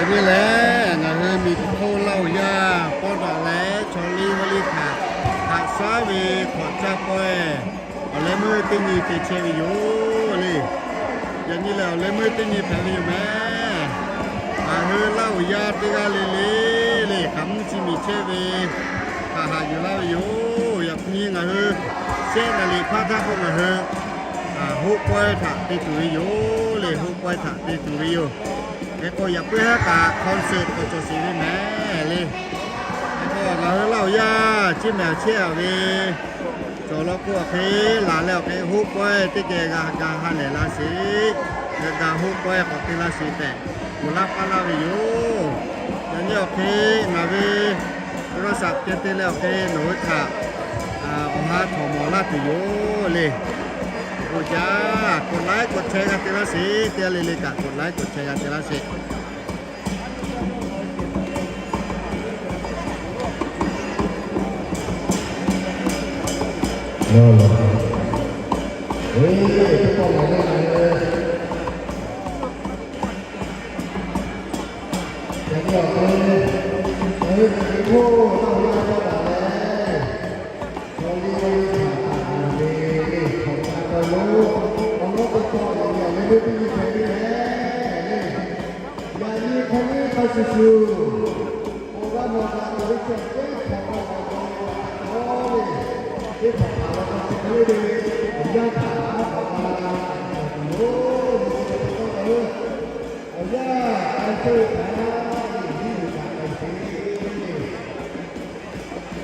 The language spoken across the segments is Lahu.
Nyi lehˬ, ngaˬ hui miˬguiˬ hk'oˆ Laˇ huˍ yaˇ pawˆ daꞈ leh, chaw liˇ vaˇ liˇ htaꞈ haꞈ shaˉ ve hk'awꞈ caˇ pawehˇ awˬ leh meuˇ teˇ nyi te chehˇ ve yoˬ le. Yaꞈ nyi lehˬ, awˬ leh meuˇ teˇ nyi hpehꞈ ve yoˬ mehˍ. Ngaˬ hui Laˇ huˍ yaˇ teˇ g'aˇ le le le, hk'aˬ mvuhˇ chi miˬ chehˇ ve htaꞈ haꞈ yuˬ laˇ ve yoˬ. Yaꞈ nyi ngaˬ hui shehˆ naˍ riˍ hpaˇ htaˇ k'o, ngaˬ hui hoˆ pawehˇ htaꞈ te tuˬ ve yoˬ le. Hoˆ pawehˇ htaꞈ te tuˬ ve yoˬ. Hk'e k'o, yaꞈ puiˉ haˉ kaꞈ concert k'awꞈ cawˬ sheˍ ve mehˍ le. Hk'e k'o, ngaˬ hui Laˇ huˍ yaˇ ciˇ mehˍ awˬ chehˇ a ve cawˬ law k'o, awˬ hk'e laˬ leh awˬ hk'e hoˆ pawehˇ teˇ geh g'a ga ha lehˬ la sheˍ. G'a ga hoˆ pawehˇ k'awꞈ te laˇ sheˍ tehꞈ, kuˬ laˇ paˇ laˇ ve yoˬ. Yaꞈ nyi awˬ hk'e ngaˬ ve g'aˇ shaꞈ ceh te leh awˬ hk'e nawˬ hui htaꞈ awˬ ha htawnˍ mawˬ laˇ tuˬ yoˬ le. K'o jaˇ, k'awꞈ laiˉ k'awꞈ chehˇ g'a te laˇ sheˍ. Teˇ g'aˇ le le kaꞈ k'awꞈ laiˉ k'awꞈ chehˇ g'a te laˇ sheˍ.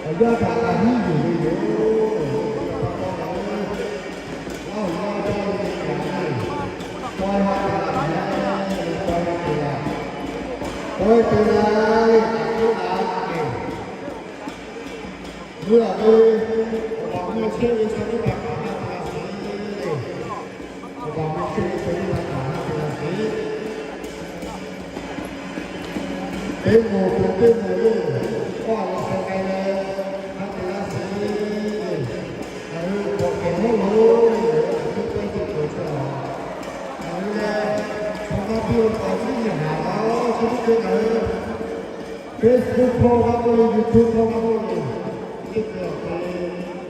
Awˬ yaˇ htaꞈ kaꞈ hiˉ yuˬ ve yoˬ. Laˇ huˍ yaˇ ve teˇ g'aˇ le le kaꞈ, pawehˇ ha te laˇ, pawehˇ ha te laˇ, pawehˇ te laˇ le, kaꞈ teˇ g'aˇ le. Meuˇ aꞈ ve, awˬ baˬ meuˇ chehˇ ve chaw teˇ hpaˍ kaꞈ ha te laˇ sheˍ le. Awˬ baˬ meuˇ chehˇ ve chaw teˇ hpaˍ kaꞈ ha te laˇ sheˍ. Teˇ moˍ peuˬ teˇ moˍ le, k'awˇ a law sheh k'ai leh, ha te laˇ sheˍ. Ngaˬ hui k'awꞈ kehˬ mawˇ lo le, ngaˬ hui teˇ pawehˇ teˇ pawehˇ chaw, ngaˬ hui leh chaw maˇ piˇ a k'awꞈ tiˉ nyi haˍ la, chi teˇ ceuˬ ngaˬ hui Facebook hpawˇ maˇ k'oˆ, YouTube hpawˇ maˇ k'oˆ, teˇ ceuˬ awˬ hk'e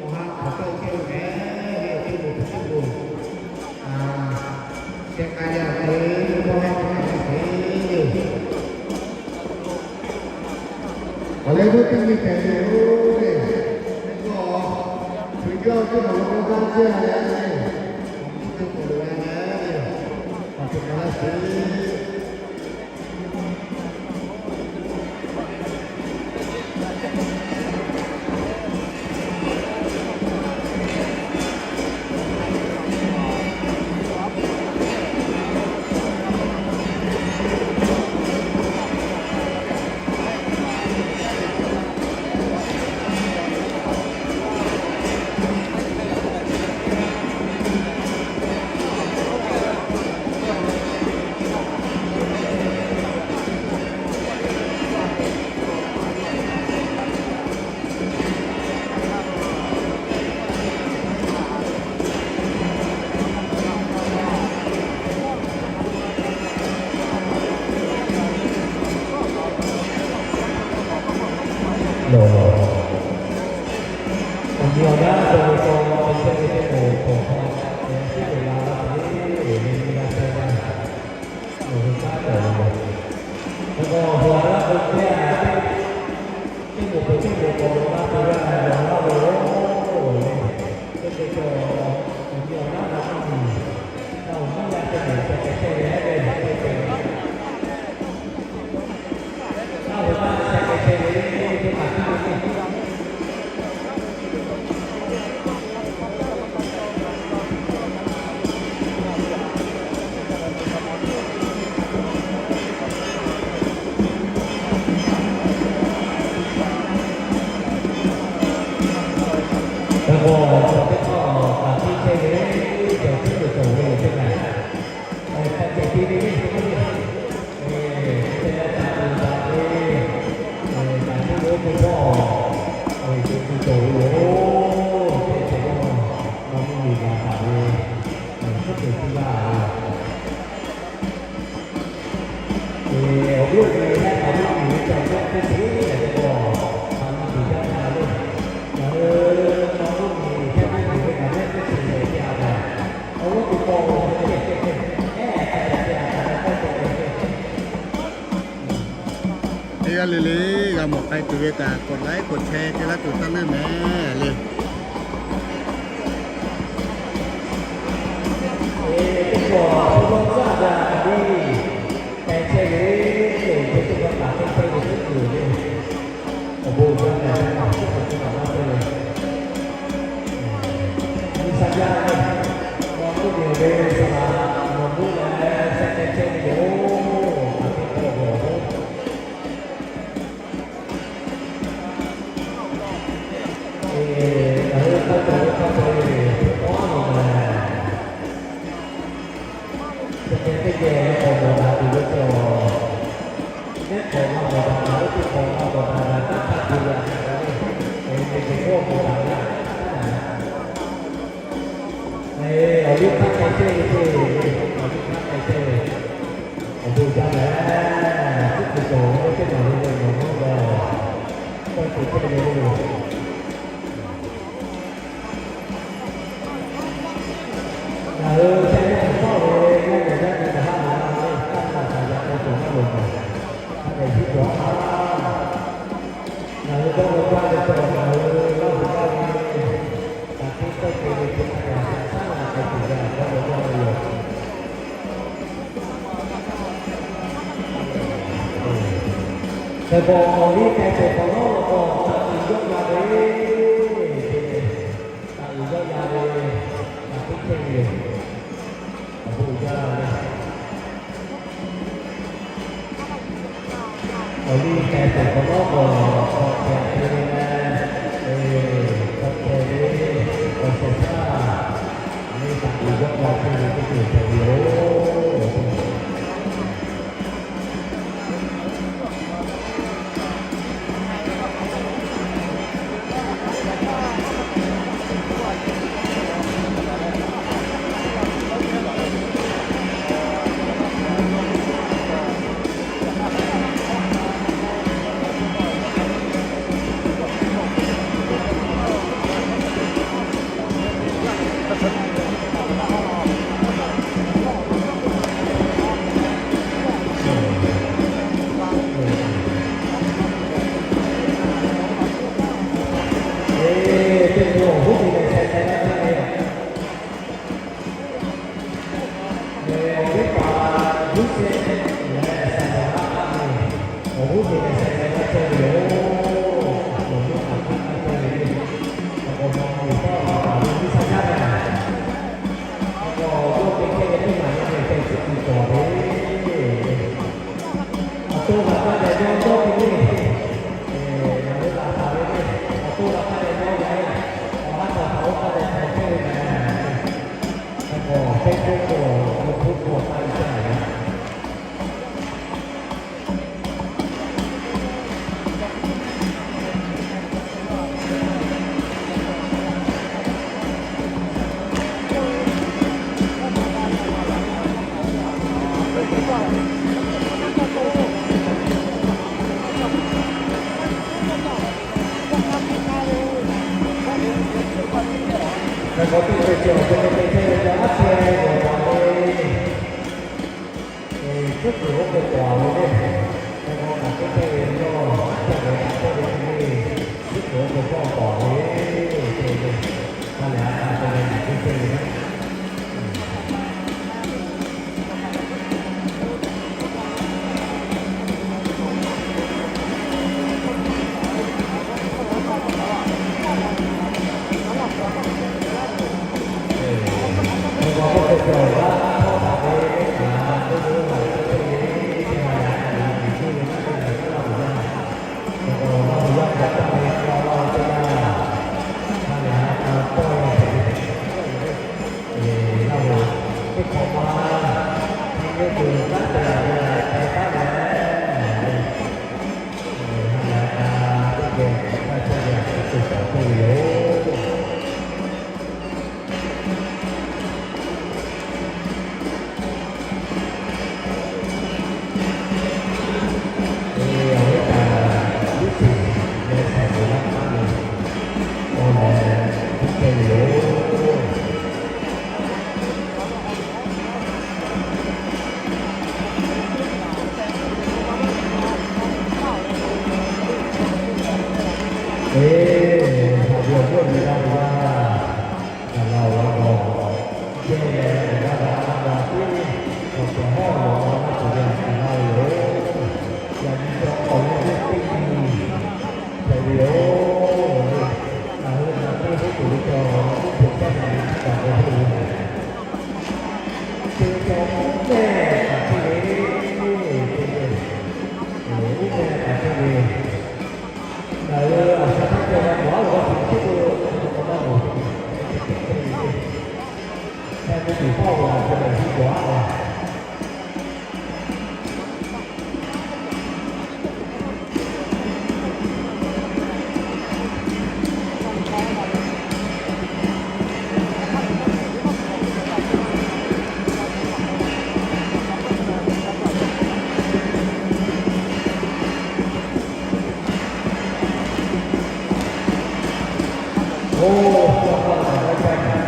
awˬ ha hk'aˬ hk'e chehˇ ve mehˍ le, teˇ moˍ peuˬ teˇ moˍ sheh k'ai leh awˬ hk'e teˇ pawehˇ teˇ pawehˇ hk'e le. Awˬ leh g'uˇ teˇ nyi hpehꞈ ve yoˬ le. Hk'e k'o, Hkriꞈ yaˇ teˇ hpaˍ lo k'o, taˇ chehˇ a leh, awˬ hk'e te k'oˍ loꞈ la leh, awˬ hk'e te laˇ sheˍ. Awˬ viˉ awˬ nyi yaˇ paˍ yaˇ miˬ ve chaw yaˇ teˇ ceuˬ lehˬ, teˇ pawˆ hk'aˬ ma tuˬ jaˇ htaˇ le. Ngaˬ hui chaw yaˇ miˬ ve kaꞈ mehˆ teˇ ceuˬ lehˬ te a ve, awˬ g'uˇ tuˬ k'awꞈ ve teˇ ceuˬ ehˉ hk'a dehꞈ te a kaꞈ k'awꞈ te ve. Teˇ g'aˇ le le g'a mawˬ k'ai tuˬ ve kaꞈ กดไลค์ กดแชร์ te laˇ tuˬ taˇ leuˇ mehˍ le. Teˇ pawˆ hpu lawˇ tcuhˉ a ve a kaꞈ le, k'ai chehˇ ve le, teˇ ceuˬ kaꞈ taˍ chehˇ chehˇ ve teˇ ceuˬ le. Awˬ bon jaˇ ve a kaꞈ teˇ ceuˬ kaꞈ maˇ chehˇ ve. G'uiˬsha jaˇ ve, nawˬ tuˇ ve saˍ laꞈ nawˬ bon leh sheh k'ai chehˇ ve yoˬ. Kaꞈ teˇ pawˆ ve awˬ bon Ngaˬ hui hk'a cawˬ ve hk'a cawˬ ve teˇ pawˆ nawˬ lehˬ, chi hk'e teˇ geh k'awꞈ mawˬ daꞈ tuˬ ve cawˬ. Nehˉ k'awꞈ g'a mawˬ daꞈ, ngaˬ hui teˇ k'awꞈ g'a mawˬ daꞈ, daꞈ taˇ hk'a tuˬ ve a kaꞈ le, teˇ geh k'awꞈ mawˬ daꞈ ve a kaꞈ Awˬ liˇ htaˇ k'ai chehˇ ve ceˇ, awˬ liˇ htaˇ k'ai chehˇ ve, awˬ bon jaˇ leh, teˇ ceuˬ cawˬ ve teˇ maˬ ve le, nawˬ mawˇ leh, k'awꞈ te chehˇ ve le. Ngaˬ hui chehˇ ve awˬ hpawˇ ve yaˇ nehˬ yaˇ nehˬ kaꞈ haˉ ve laˇ ve le, taˇ kaꞈ yaꞈ k'aw tuˬ maˇ loˍ ve, hk'a dehꞈ hiˉ cawˬ a. Ngaˬ hui dawˇ ve gaˇ ve cawˬ, ngaˬ hui Laˇ huˍ yaˇ ve, kaꞈ teˇ tawˇ te ve teˇ hk'a dehꞈ shaˍ shaˉ la k'ai tuˬ ve a dawˇ ve gaˇ ve yoˬ. Hk'e k'o, awˬ liˇ k'ai peuˬ hk'awꞈ nawˉ law k'o, htaꞈ uiˍ yawˇ g'a ve, htaꞈ uiˍ yawˇ g'a ve, htaꞈ teˇ chehˇ ve yoˬ. Awˬ bon uiˍ jaˇ ve. Awˬ liˇ k'ai peuˬ hk'awꞈ nawˉ k'o, hk'awꞈ hpehꞈ ve le, hk'awꞈ hpehꞈ ve, awˬ shehˍ hpaˇ, le htaꞈ uiˍ yawˇ g'a chehˇ ve teˇ ceuˬ hpehꞈ ve yoˬ. Awˬ viˉ paˍ Yoˇsehꞈ leh Saˍlaˍ, awˬ g'uˇ suhˍ leh Saˍlaˍ g'a cawˇ ve yoˬ. Awˬ viˉ paˍ Yoˇsehꞈ g'a cawˇ ve le. Awˬ k'awꞈ ma awˬ viˉ paˍ Yoˇsehꞈ g'a cawˇ ve. Awˬ k'awꞈ yawˇ te chehˇ ve teˇ maˬ yaˇ ve ceh chi tuˬ cawˬ ve. Awˬ to g'aꞈ k'a dehꞈ yawˇ cawˇ ve le. Ngaˬ hui g'a taˍ ve le. Awˬ to g'aꞈ k'a dehꞈ yawˇ ve le. Awˬ ha htaꞈ htaꞈ oˇ hk'a dehꞈ hpehꞈ chehˇ ve mehˍ. Hk'e k'o, Facebook k'o, YouTube k'o, taˇ ve chehˇ ve. Hk'e k'o, teˇ ceuˬ cawˬ, teˇ ceuˬ te chehˇ ve cawˬ, aˉ chehˇ ve yoˬ, a le. Ha lehˬ tuˬ yoˬ, yaꞈ nyi ngaˬ hui htaꞈ caˇ caˇ ve awˬ teˇ pawˆ awˬ hk'aw lo, ngaˬ hui chaw mawˇ chaw pehˉ laiˉ g'aˇ lehˬ, awˬ g'aˇ piˇ la chehˇ ve yoˬ.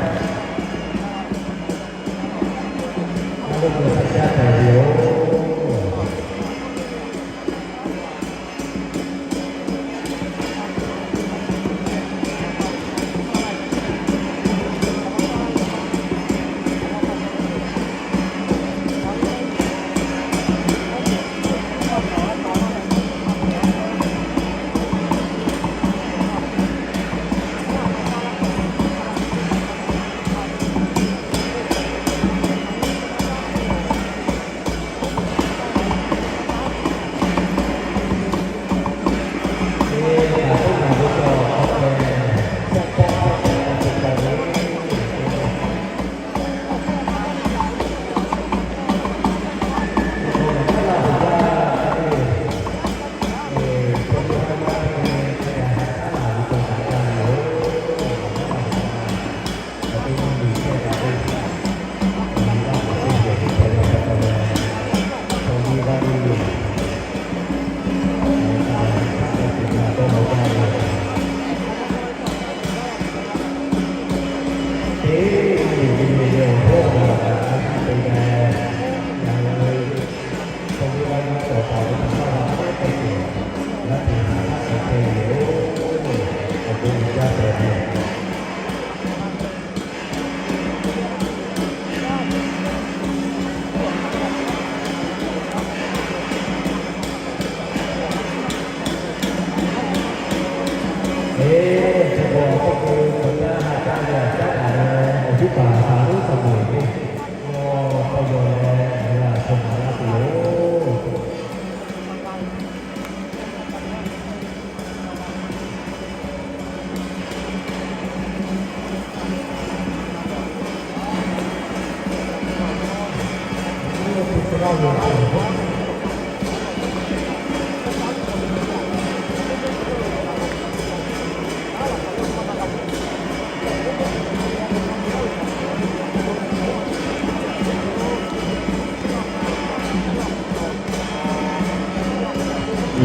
Awˬ bon jaˇ tehꞈ ve yoˬ.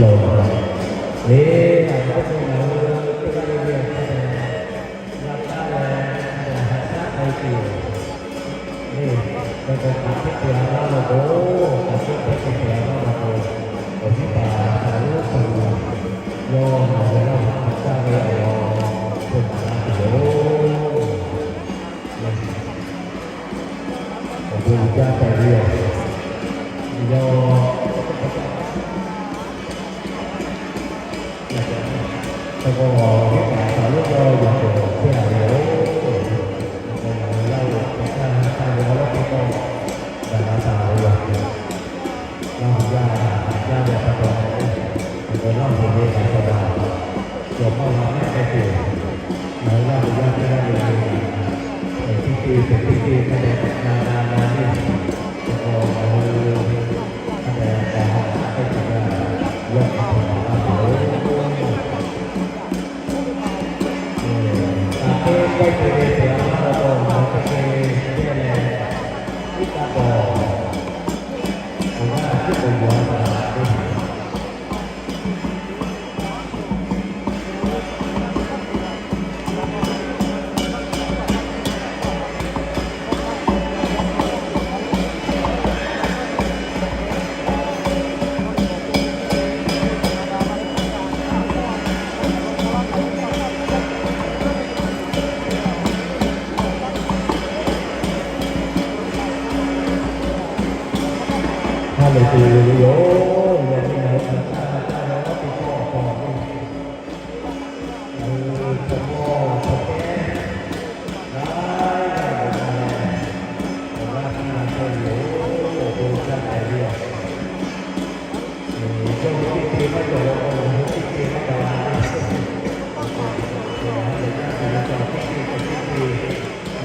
Yawˇ hui teˇ ceuˬ maˇ cawˬ la k'o, ngaˬ hui teˇ ceuˬ maˇ cawˬ la ve. Awˬ bon jaˇ tehꞈ ve yoˬ, teˇ ceuˬ teˇ ceuˬ ngaˬ hui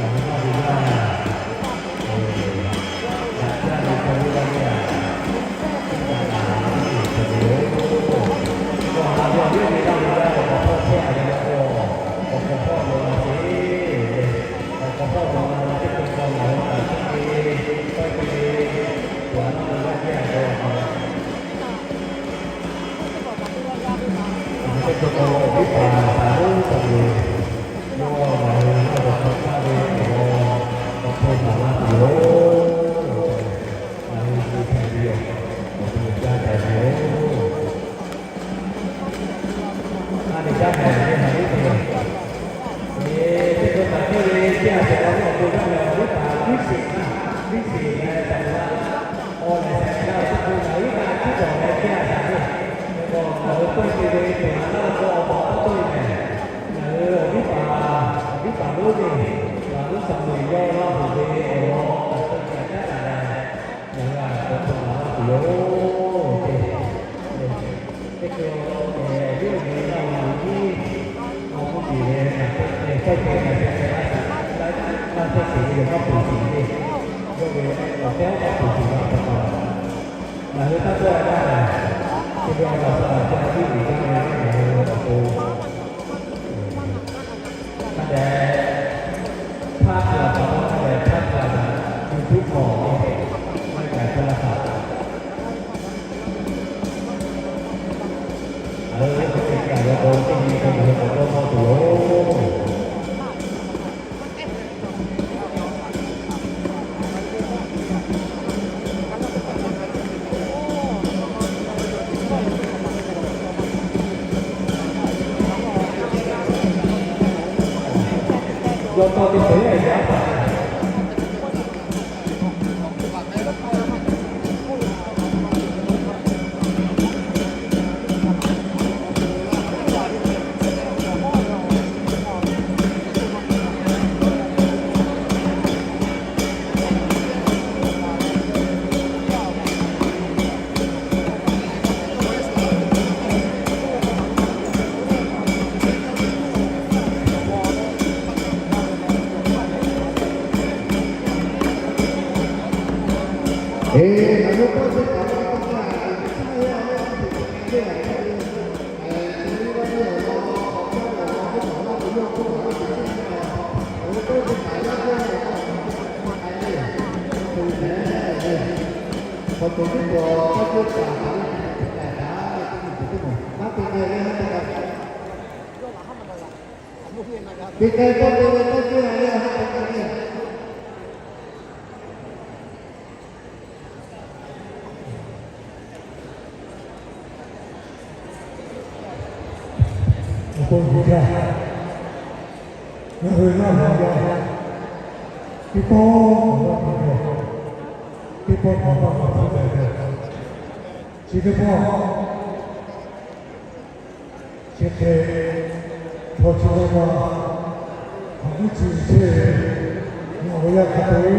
maˇ ve laˇ. Daꞈ jaˇ ve chaw hui g'a ve aꞈ, teˇ g'aˇ teˇ ceuˬ cawˬ ve yoˬ. Awˬ ha ve awˬ viˉ ve laˇ ve laˇ, awˬ hk'awꞈ hpawˇ chehˇ a ve laˇ k'o, awˬ hk'awꞈ hpawˇ nawˬ la ve, awˬ hk'awꞈ hpawˇ nawˬ la ve teˇ ceuˬ kaꞈ ngaˬ hui taˍ piˇ ve, pawehˇ piˇ ve, tuˬ a laˇ ve laˇ piˇ a ve awˬ hk'aw lo, teˇ ceuˬ kaꞈ awˬ viˉ paˍ taˍ lonˉ taˍ ve, yawˇ G'a hpehꞈ ve yoˬ. A lehˬ, g'a hpehꞈ ve htaꞈ lehˬ, teˇ hkui htaꞈ piˇ ve teˇ g'aˇ shehˍ g'aˇ ve awˬ to g'a ve awˬ viˉ htaꞈ viˉ sheˍ htaˇ, viˉ sheˍ leh taˍ la, awˬ lehˬ shehˍ g'aˇ teˇ hkui htaꞈ viˉ g'aˇ tiˉ cawˬ leh teˇ g'aˇ htaꞈ ve, hk'e k'o ngaˬ hui pawehˇ te ve teˇ g'aˇ laˇ k'o awˬ pa taˇ toˇ ve mehˬ. Ngaˬ hui awˬ viˉ paˍ, awˬ viˉ paˍ lonˉ ve, paˍ lonˉ Saˍmo-eˍ yawˇ laˇ hoꞈ ve awˬ lawn htaꞈ hk'a caˉ taˍ leh, ngaˬ hui a htoꞈ ma laˇ tuˬ yoˬ tehꞈ, teˇ hkui awˬ viˉ awˬ nyi laˇ ve awˬ nyi, awˬ hk'oˆ tiˍ ve, pawehˇ te ngaˬ hui hk'e laˇ sheˍ, laˇ hk'e sheˍ ve yoˬ, maˇ peuˬ sheˍ ve, yawˇ ve awˬ tehˉ maˇ peuˬ sheˍ ve pa taw, ngaˬ hui taˇ tawˆ la gaˇ lehˬ, chi ve awˬ laꞈ shaˍ laꞈ ca tiˉ uiˍ jaˇ ve ngaˬ hui awˬ to hk'a dehꞈ hpaˇ htaꞈ pa taw hk'a dehꞈ hpaˇ htaꞈ YouTube hk'aw ve maˇ kaꞈ ca la htaꞈ, ngaˬ hui teˇ hkui kaꞈ yaw k'o teˇ nyi k'o ngaˬ hui k'awꞈ dawˇ nawˇ tuˬ yoˬ. Yawˇ tawˇ teˇ hpehꞈ yaˇ yaˇ htaꞈ Awˬ to yuˬ jaˇ. Ngaˬ hui laˇ ve yaˇ, teˇ pawˆ k'awꞈ la tuˬ ve, teˇ pawˆ k'awꞈ la tuˬ ve, chi teˇ pawˆ chi hk'e htaw chi la ma, hk'aˬ hkuiˉ chi chehˇ ve, ngaˬ awˬ yanˇ hk'a peu-eˬ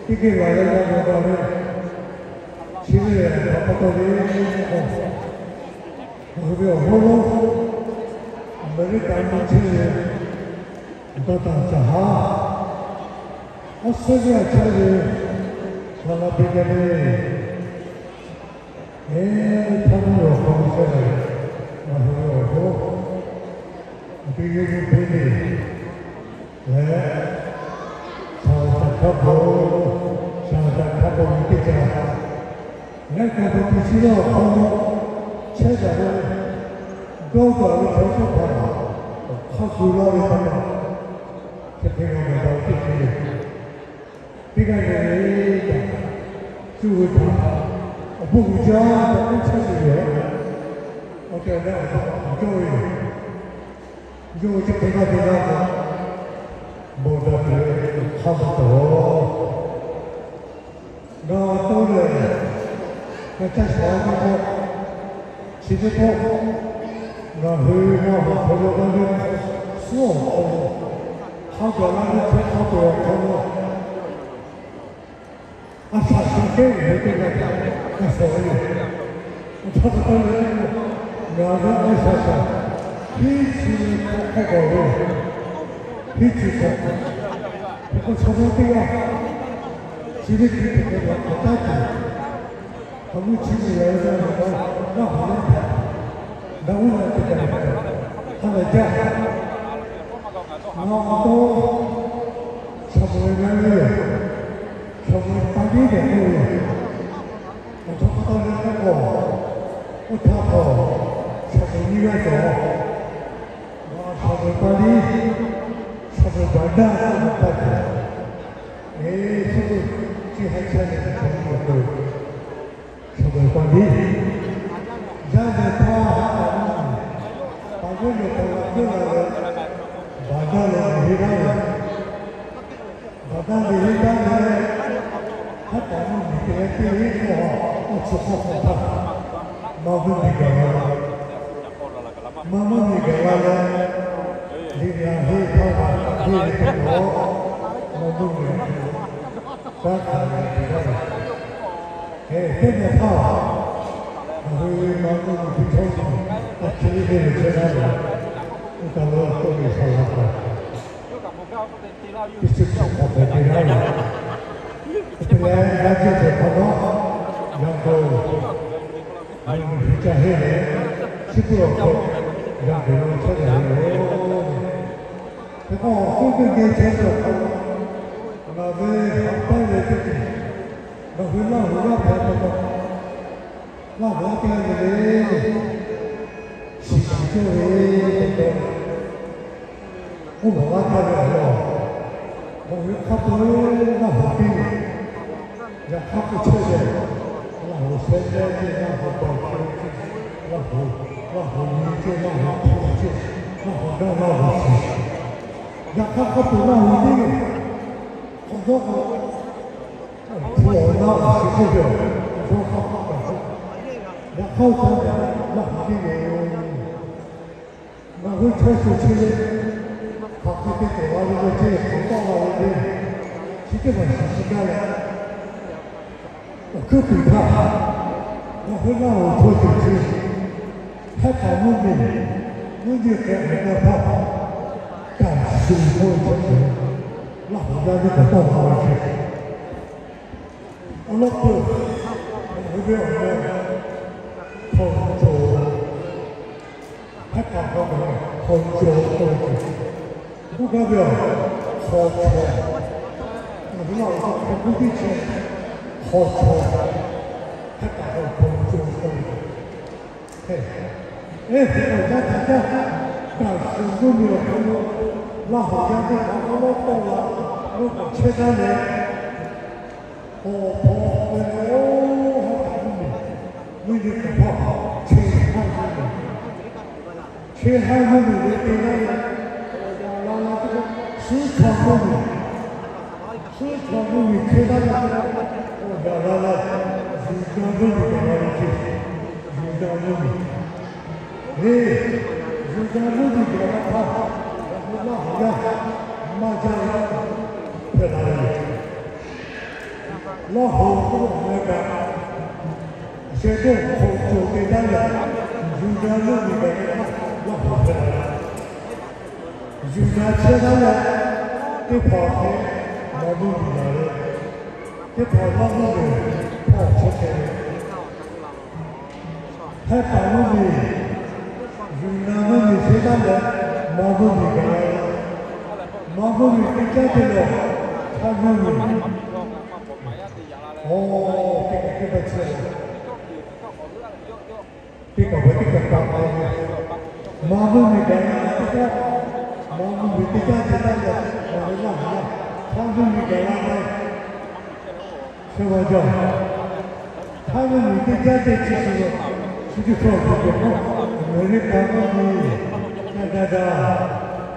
teˇ geh laˬ leh g'a mawˬ daꞈ ve, chi ve htaꞈ pa taw ve k'o, ngaˬ hui ve awˬ hawˉ lonˉ, Aˍmeˍriˆkaꞈ mvuhˇ chehˇ ve, Doctor Caˍ haˉ, Australia chehˇ ve, Shaˍ laꞈ Benjamin, eˬ, htaˇ mvuhˇ ve awˬ hk'aw lo chehˇ ve, ngaˬ hui ve awˬ hawˉ, Benjamin Bailey leh, Shaˍ laꞈ Caˍ hkaˇ paw, Shaˍ laꞈ Caˍ hkaˇ paw ve teˇ caˇ leh, kaꞈ ve teˇ chi lawˇ awˬ hk'aw lo chehˇ taˍ ve, dawˇ taˍ ve chaw teˇ hpaˍ hk'a shuˍ laˇ ve pa taw, chi hk'e g'a mawˬ daꞈ ve teˇ ceuˬ le. Teˇ g'aˇ le le kaꞈ, cuˇ ve htaꞈ awˬ bon uiˍ jaˇ tehꞈ k'oˆ chehˇ ve yoˬ. Awˬ tehˬ awˬ na awˬ hk'aw lo uiˍ jaˇ ve yoˬ. Yawˇ chi hk'e g'a ve g'a ve, mawˬ daꞈ tuˬ ve hk'a pa taw, ngaˬ tawˇ lehˬ, ngaˬ caˇ shaˍ ve k'o, chi teˇ pawˆ ngaˬ hui g'a mawˬ hk'aw lo g'a ve suhˉ awˬ hk'aw lo, hk'a gaˬ la ve hk'e hk'a peu-eˬ awˬ hk'aw lo, a shaꞈ shaꞈ kehˉ ve teˇ g'aˇ kaꞈ g'a shawˍ ve yoˬ. Awˬ hk'aˇ pa taw leh, ngaˬ ve a shaꞈ shaꞈ hiˉ chi ve hk'aw k'awꞈ ve, hiˉ chi kaꞈ, hk'e k'o chaw mawˇ teˇ g'aˇ chi teˇ hkui hk'e hk'e htaꞈ k'awꞈ taˉ tuˬ, hk'a mvuhˇ chi ve yaꞈ ve g'a ve g'a, g'a haˍ leh htaꞈ, daꞈ uˉ la te kaꞈ, ha lehˬ jaˇ. Ngaˬ awˬ to Shaˍ moˍ-eˍ g'a ve yoˬ. Shaˍ moˍ-eˍ pa tiˉ tehꞈ k'oˆ ve yoˬ. Awˬ hk'aˇ pa taw leh k'o, oˇ htaˇ k'o, Shaˍ moˍ-eˍ nyiˇ g'aˇ cawˬ. Ngaˬ Shaˍ moˍ-eˍ pa tiˉ, Shaˍ moˍ-eˍ baˬ daˇ k'oˆ ve htaˇ cawˬ. Eˬ, chi ve chi ha cha leh Shaˍ moˍ-eˍ k'o, Shaˍ Awˬ pa tiˉ, yaˇ nehˬ htaˇ haˉ k'aꞈ maˇ, pa yawˇ nehˬ htaꞈ g'a k'oˆ la leh, baˬ gaˇ leh heˆ gaˇ ve, baˬ gaˇ leh heˆ gaˇ leh, haˉ k'aꞈ maˇ miˬ te leh teˇ heˆ k'o, awˬ chi hk'aw hk'aw htaˇ, Maˇ mvuhˇ miˬ gaˬ la, Maˇ mvuhˇ miˬ gaˬ la leh, liꞈ yaꞈ heˆ htaˇ kaꞈ heˆ ve hk'e k'o, Maˇ mvuhˇ miˬ gaˬ la, kanˉ hkanˍ ve teˇ g'aˇ ve, teˇ nehˬ htaˇ, ngaˬ hui Maˇ mvuhˇ miˬ teˇ chaw a hk'e le ve chehˇ gaˇ ve, oˇ kaˬ lo k'oˆ ve Saˍ laꞈ kaꞈ teˇ chi hk'awꞈ hk'awꞈ hpehꞈ te gaˇ ve, hk'e te leh g'a ceh ceh hk'awꞈ nawˉ, Yanˇ hk'aw, Maˇ mvuhˇ miˬ ca heˆ leh, chi hk'oˆ awˬ hk'aw, Yanˇ hk'aw lo chehˇ ve yoˬ. Hk'e k'o, awˬ hk'oˆ teˇ geh chehˇ ve awˬ hk'aw lo, ngaˬ ve haꞈ pehnˇ ve teˇ ceuˬ, ngaˬ hui Laˇ huˍ yaˇ hpehꞈ pa taw, Laˇ huˍ yaˇ teˇ g'aˇ le le, shiˍ shiˍ cawˇ ve pa taw, oˇ maˬ laˇ htaˇ ve awˬ lawn, ngaˬ hui hk'a peu-eˬ Laˇ huˍ piˇ ve, yaꞈ hk'aˇ k'oˆ chehˇ ve, Laˇ huˍ sheh leh ceh, Laˇ huˍ baˬ hk'e ceh, Laˇ huˍ, Laˇ huˍ nyi ceh, Laˇ huˍ hpu ceh, Laˇ huˍ gaˇ Laˇ huˍ shiˍ. Yaꞈ hk'aˇ hk'a peu-eˬ Laˇ huˍ piˇ ve, awˬ dawˇ k'o, hpu awˬ na awˬ shiˍ cawˇ ve, awˬ dawˇ hk'aˇ hk'aˇ kaꞈ k'o, yaꞈ hk'aˇ oˇ htaˇ ve Laˇ huˍ piˇ ve, ngaˬ hui chaw shuˍ chi le, hk'aˬ hk'e te k'awꞈ la ve le ceh, hk'aˬ tawˆ la ve le, chi teˇ maˬ shiˍ shiˍ gaˇ leh, awˬ hkuiˉ puiˍ htaˇ, ngaˬ hui Laˇ huˍ chaw shuˍ chi, hehˉ paˍ mvuhˇ miˬ, mvuhˇ nyi hk'e ve gaˇ htaˇ, kaꞈ shuˍ k'oˆ ve chaw shuˍ, Laˇ huˍ yaˇ teˇ hpaˍ tawˆ la ve ceh, awˬ lawn peuˬ, ngaˬ hui ve awˬ meh hk'aw cawˬ, hehˉ paˍ hk'aw cawˬ, hk'aw cawˬ k'oˆ ve, k'oˆ gaˇ ve awˬ, hk'aw cawˬ, ngaˬ hui Laˇ huˍ hk'aw k'oˆ piˇ chehˇ, hk'aw cawˬ, hehˉ paˍ hk'aw cawˬ k'oˆ ve, eˬ, hk'e k'o yaˇ htaꞈ jaˇ, kaꞈ shuˍ mvuhˇ miˬ awˬ hk'aw lo Laˇ huˍ yaˇ teˇ hpaˍ awˉ lawˉ tawˆ la, lo k'awꞈ chehˇ gaˇ leh, awˬ hpaw ve oˇ hehˉ paˍ mvuhˇ miˬ, mvuhˇ nyi kaꞈ hpaˇ, chi haˉ mvuhˇ miˬ, chi haˉ mvuhˇ miˬ ve te gaˇ leh, awˬ yaꞈ la la teˇ g'aˇ, suhˉ chaw mvuhˇ miˬ, suhˉ chaw mvuhˇ miˬ chehˇ gaˇ leh, awˬ yaꞈ la la, Yuˬ daꞈ mvuhˇ miˬ gaˬ la ve ceh, Yuˬ daꞈ mvuhˇ miˬ, eˬ, Yuˬ daꞈ mvuhˇ miˬ gaˬ la htaˇ, ngaˬ hui Laˇ huˍ yaˇ maˇ jaˇ ve hpehꞈ la ve yoˬ. Laˇ huˍ k'oˆ ve kaꞈ, sheh dawˇ hk'aw cawˬ te taˉ leh, Yuˬ daꞈ mvuhˇ miˬ gaˬ ve htaˇ Laˇ huˍ hpehꞈ la ve. Yuˬ daꞈ chehˇ taˉ leh, teˇ hpaˍ hk'e Maˇ mvuhˇ miˬ gaˬ ve, teˇ hpaˍ Laˇ mvuhˇ miˬ hpawˇ chehˇ chehˇ ve, hehˉ paˍ mvuhˇ miˬ, Yuˬ daꞈ mvuhˇ miˬ chehˇ taˉ leh, Maˇ mvuhˇ miˬ gaˬ la ve, Maˇ mvuhˇ miˬ teˇ caˉ te leh, hehˉ mvuhˇ miˬ, oˇ teˇ kaꞈ teˇ kaꞈ chehˇ ve, teˇ kaꞈ ve teˇ kaꞈ kaꞈ k'ai ve, Maˇ mvuhˇ miˬ gaˬ la teˇ caˉ, Maˇ mvuhˇ miˬ teˇ caˉ te taˉ leh, ngaˬ hui Laˇ huˍ yaˇ hehˉ mvuhˇ miˬ gaˬ la ve, chehˇ ve jaˇ. Hehˉ mvuhˇ miˬ teˇ caˉ te chi shuˍ, chi teˇ hkawˇ awˬ hk'aw lo, Aˍmeˍriˆkaˍ mvuhˇ miˬ, Canada,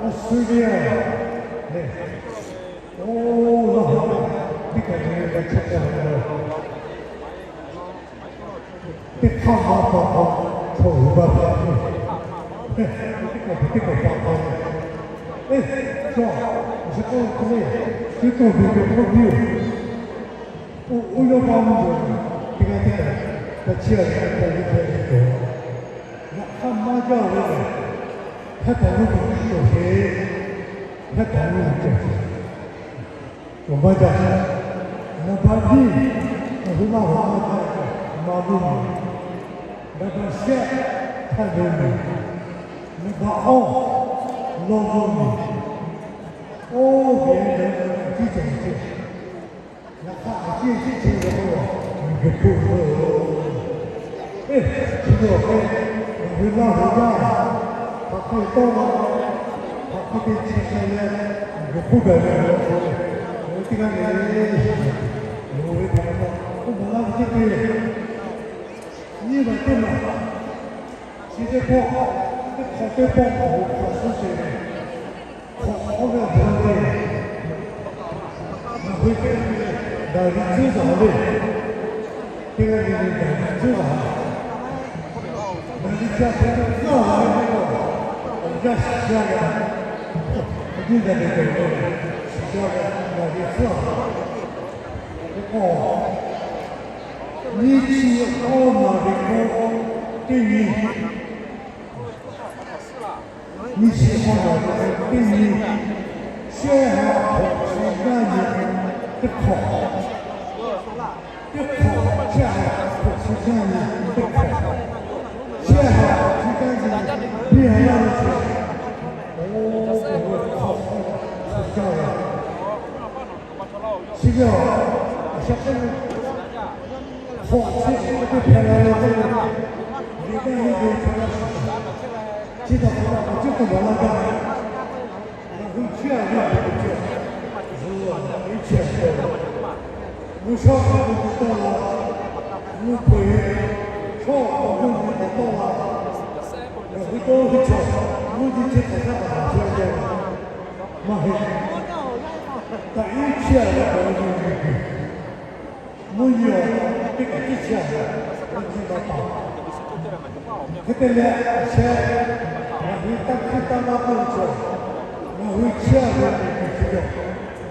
Australia leh, oˇ Laˇ huˍ teˇ kaꞈ ve g'a chehˇ ve yoˬ. Teˇ hk'aˇ maˇ pa k'aw, chaw hui maˇ pa k'aw, teˇ kaꞈ teˇ kaꞈ pa k'aw, eˬ, chaw, chi k'oˆ ve, chi k'oˆ ve hk'e k'oˆ piˇ-oˬ. Oˇ, oˇ yawˇ maˇ mvuhˇ miˬ teˇ g'aˇ teˇ kaꞈ, ta chiˇ a ve a ta ve hpehꞈ ve cawˬ. Yaꞈ hk'aˇ maˇ jaˇ ve lehˬ, hehˉ paˍ mvuhˇ miˬ cawˬ sheˍ, hehˉ paˍ mvuhˇ miˬ cawˬ sheˍ. Awˬ maˇ jaˇ. Naˍ baꞈ nyiˇ, ngaˬ hui Laˇ huˍ maˇ jaˇ, Maˇ mvuhˇ miˬ. Naˍ baꞈ shehˆ, hehˉ mvuhˇ miˬ. Naˍ baꞈ awˇ, Laˇ mvuhˇ miˬ. Oˇ ve lehˬ, a ciˉ cawˬ ve ceh. Yaꞈ hk'aˇ a ciˉ ciˉ ceh ve k'o, miˬ guiˬ hpfuhˆ ve yoˬ. Eˬ, chi beuꞈ awˬ hk'e, ngaˬ hui Laˇ huˍ yaˇ, hk'aˬ hk'e tawˇ la, hk'aˬ hk'e te chi hk'e leh, miˬ guiˬ hpfuhˆ gaˬ ve yoˬ. Ngaˬ hui teˇ g'aˇ le le, ngaˬ hui ve htaꞈ pa taw, oˇ maˍ laˇ ve teˇ hk'e yoˬ. Teˇ maˬ teˇ maˬ, chi teˇ pawˆ, teˇ hk'awꞈ teˇ pawˆ k'awꞈ hk'awꞈ suhˉ shehˍ ve, hk'awꞈ hk'awꞈ ve awˬ hk'aw lo, ngaˬ hui teˇ g'aˇ le le daꞈ ve tcuhˉ taˍ ve le. Teˇ g'aˇ le le daꞈ ve tcuhˉ taˍ ve. Ngaˬ hui ca hk'e te gaˇ ve teˇ pawˆ, awˬ yanˇ shiˍ jaˇ ve, awˬ yanˇ daꞈ ve k'ai ve, shiˍ jaˇ ve, ngaˬ hui tcuhˉ taˍ ve. Teˇ pawˆ, nyiˇ chi awˇ naˍ riˍ k'o teˇ nyi, nyiˇ chi awˇ naˍ riˍ k'o teˇ nyi, shehˆ ha hk'awꞈ chi gaˇ nyi teˇ hk'awꞈ, teˇ hk'awꞈ shehˆ ha hk'awꞈ chi gaˇ nyi teˇ hk'awꞈ, shehˆ ha hk'awꞈ chi gaˇ nyi biˇ ha laˇ ve chi, oˇ, hk'awꞈ chi gaˇ ve. Chi ve a, a shaꞈ k'oˆ ve, hk'awꞈ chi teˇ hpehꞈ la ve k'oˆ ve, liꞈ kaˇ ve ve chaw laˇ shiˍ, chi htaꞈ pa taw awˬ ceuˬ k'oˆ baˬ laˇ gaˇ ve, ngaˬ hui chehˇ a ve teˇ ceuˬ, zuhꞈ a, iˉ chehˇ a k'oˆ ve, mvuhˇ shawˉ k'awꞈ ve te tawˆ la, mvuhˇ hpeuꞈ ve, chaw k'awꞈ ve te tawˆ la, ngaˬ hui dawˇ ve chaw, mvuhˇ nyi chehˇ hk'awꞈ shaˉ kaꞈ maˍ chehˇ ve maˇ heˆ. Taꞈ iˉ chehˇ a ve k'awꞈ ve nyi ve, mvuhˇ nyi awˬ teˇ kaꞈ tiˉ chehˇ a ve, mvuhˇ nyi taꞈ taˍ. Hk'e te leh, a sheh, ngaˬ hui taˇ hkiˇ taˇ maˇ k'oˆ ve chaw, ngaˬ hui chehˇ a ve teˇ ceuˬ chi yaw,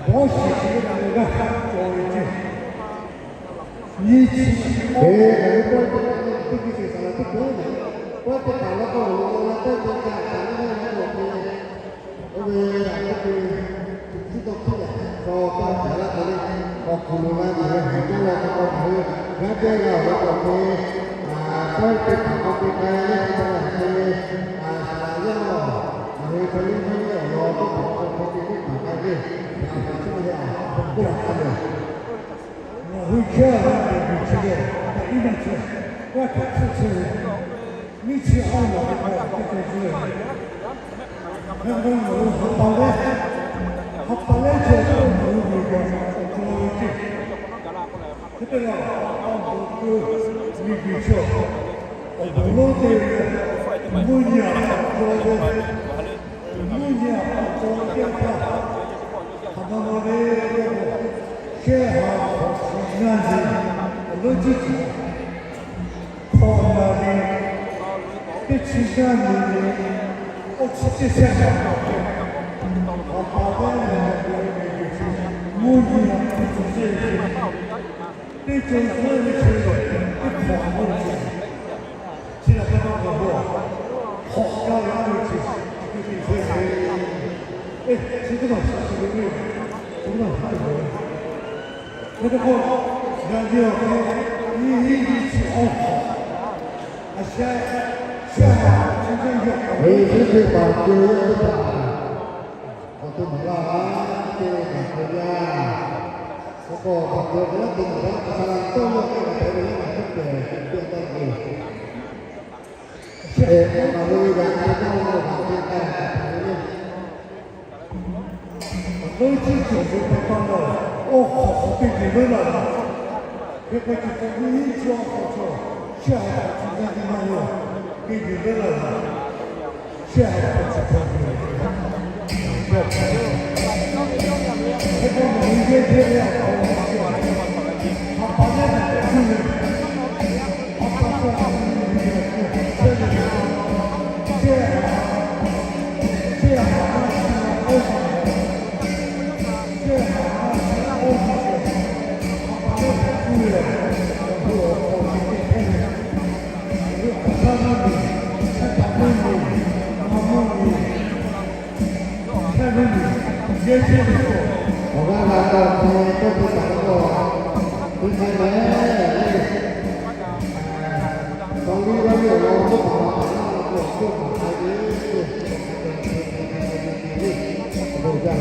bawˇ shiˍ chi ve g'aˇ hk'aˇ cawˬ ve ceuˬ, nyiˇ chi, ngaˬ hui pawehˇ teˇ hpaˍ teˇ hpaˍ la k'o, lo la teˇ teˇ ca taˍ ve le, oˇ ve a k'oˆ ve, tuꞈ tiˉ tawˇ hkiˉ lehˬ, chaw kaˇ caˍ laˇ k'o le, k'awꞈ kuˬ loˍ la tuˬ ve haiˬ jaˇ la k'o, k'awꞈ kuˬ ve g'aˇ jaˇ g'a awˬ lawn k'awꞈ ve, a, pawehˇ teˇ hpaˍ k'awꞈ te k'ai leh te k'ai leh hk'e le, a, saˍ laꞈ yaˇ, ngaˬ hui hk'e le maˇ heˆ awˬ lawn k'oˆ hk'awꞈ hk'awꞈ te teˇ hpaˍ k'ai ve, hk'aˬ hk'e le a, k'oˆ laˇ hk'a le. Ngaˬ hui chehˇ ve teˇ ceuˬ chi lehˬ, taꞈ iˉ maˇ chehˇ, g'aˇ hk'aˇ chehˇ chehˇ ve, nyiˇ chi awˇ naˍ riˍ k'o teˇ ceuˬ chi lehˬ, ngaˬ hui ha pa lehˉ, ha pa lehˉ chehˇ ve ngaˬ hui miˬ guiˬ awˬ cawˬ ve ceh. Hk'e te leh, awˬ bon keu miˬ guiˬ chaw, awˬ bon lonˉ te ve, mvuhˇ nyi awˬ hk'aw cawˬ ve, mvuhˇ nyi awˬ hk'aw cawˬ ve teˇ yanˇ htaˇ, hk'aˬ ma ma le, shehˆ ha hk'awꞈ chi ngaˇ nyi, awˬ lonˉ ciˉ cawˬ, hk'awꞈ naˍ riˍ teˇ chi ngaˇ nyi, oˇ chi teˇ shehˆ ngaˇ hk'awꞈ ve, awˬ pa lehˉ lehˬ, mvuhˇ nyi awˬ hk'aw cawˬ ve, teˇ cawˬ zuhˆ ve chi, teˇ hk'awꞈ awˬ hk'aw cawˬ ve, chi htaꞈ pa taw ngaˬ hui hk'awꞈ gaˇ ve a ve chi, chi teˇ teˇ shehˆ ve, chi teˇ maˬ shiˍ shiˍ ve, chi teˇ maˬ shiˍ ve, hk'e te k'o, yaꞈ nyi awˬ hk'e, nyiˇ hinˉ nyiˇ chi awˇ hk'awꞈ, a sheh, shehˆ ha chi teˇ yawˇ hk'awꞈ ve teˇ teˇ paˍ ceh yaˇ teˇ hpaˍ, awˬ to maˍ laˇ a, teˇ g'aˇ hk'awꞈ yaˇ, k'o k'o baˬ keu ve yaˇ te maˍ laˇ, a shaˍ laꞈ tawˇ yawˇ hk'e ngaˬ hpehꞈ ve yaˇ ngaˬ hk'e te te taˇ ve, shehˆ ha ve yaꞈ hk'aˇ ve yaˇ hk'e te taˇ ve le. Awˬ lonˉ ciˉ cawˬ ve pa taw leh, oˇ hk'awꞈ hk'awꞈ teˇ g'uiˬ leuˉ la ve, hk'e k'o chi hk'awꞈ nyiˇ hinˉ chi awˇ hk'awꞈ chaw, shehˆ ha hk'awꞈ chi ngaˇ nyi maˇ heˆ, teˇ g'uiˬ leuˉ la ve, shehˆ ha hk'awꞈ chi hk'awꞈ ve, shehˆ ha hk'awꞈ, hk'e k'o ngaˬ hui yehˇ jehˇ ve awˬ hk'awꞈ, ha pa lehˉ ngaˬ hui cuˇ ve, ha pa chaw, shehˆ ha, shehˆ ha, shehˆ ha, awˬ g'aˇ g'a taw hk'e tawˇ te taˍ k'o, teˇ hk'e lehˬ, taw liˇ g'aˇ ve awˬ lawn teˇ hpaˍ htaꞈ k'awꞈ k'oˆ maˍ k'ai ve, awˬ bon jaˇ.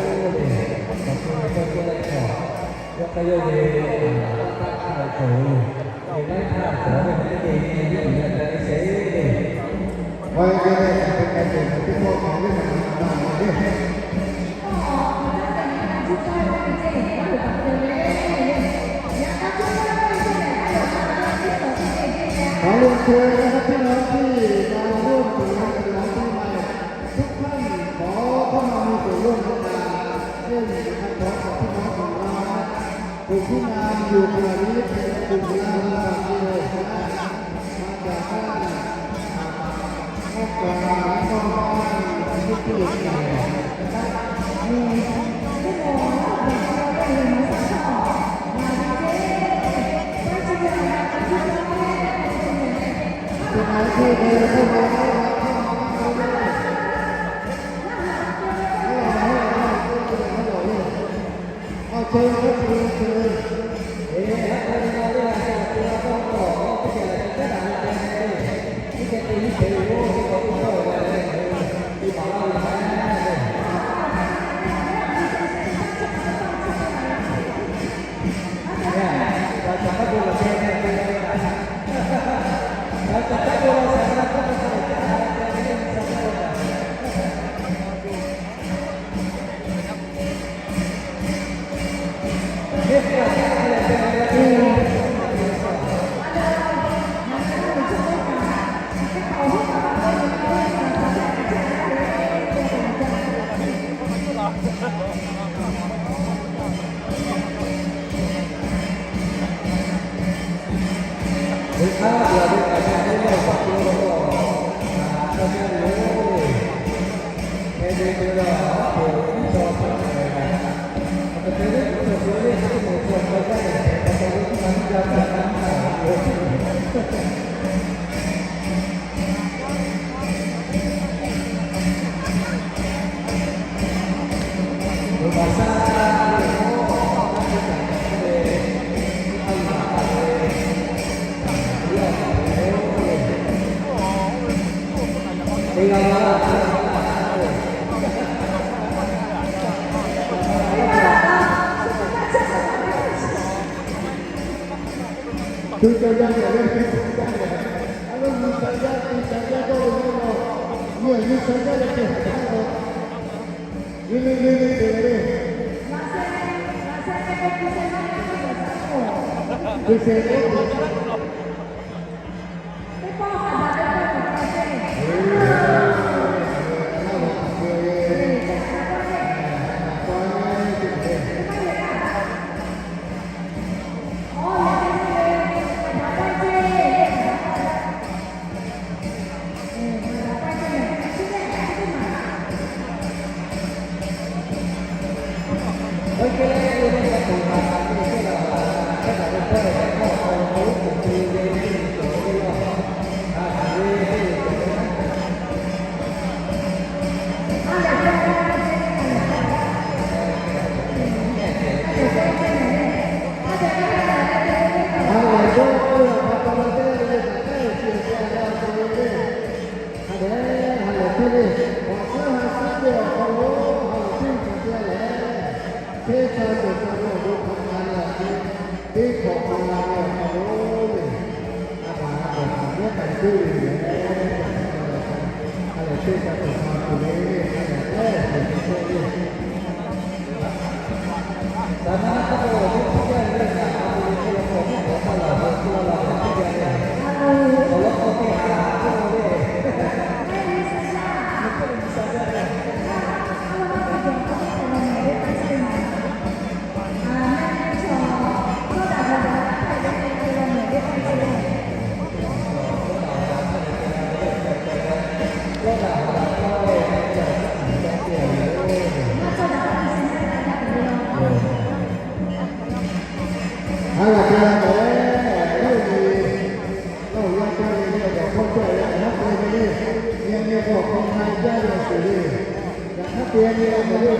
yoˬ le. Awˬ to ve tawˇ cawˇ leh chaw, yawˇ hk'aˇ yawˇ ve, a, taˆ htaˇ cawˬ ve, ve laiˉ htaˇ cawˬ ve, teˇ geh nyi nyi ve, teˇ geh nyi ve, a, teˇ geh nyi ve, teˇ geh nyi ve, teˇ geh nyi ve. Hk'aˬ lo hk'e, teˇ g'aˇ teˇ g'aˇ tiˉ na, teˇ g'aˇ teˇ g'aˇ tiˉ na, ทุกท่าน ขอเข้ามามีส่วนร่วมในการเล่นนะครับ พร้อมกับพี่น้องของเรานะ กลุ่มที่นำอยู่ขณะนี้เป็นกลุ่มงานระดับเดียวนะ มาจากบ้าน Teˇ hkawꞈ hk'aw la ve awˬ hk'aw lo le, a baˬ a baˬ htaꞈ mehˉ k'ai tuˬ ve yoˬ. A lehˬ teˇ ca tuˬ hk'a tuˬ le, a lehˬ teˇ tuˬ hk'a tuˬ le. A laˬ te la k'o, oˇ ve, oˇ ve yaˇ paˇ ve le, awˬ hkawˇ cawˬ ve, a haˉ te ve le, yaꞈ nyi k'o awˬ hk'aw hk'a jaˇ ve awˬ ceuˬ le, yaꞈ hk'aˇ te ve le.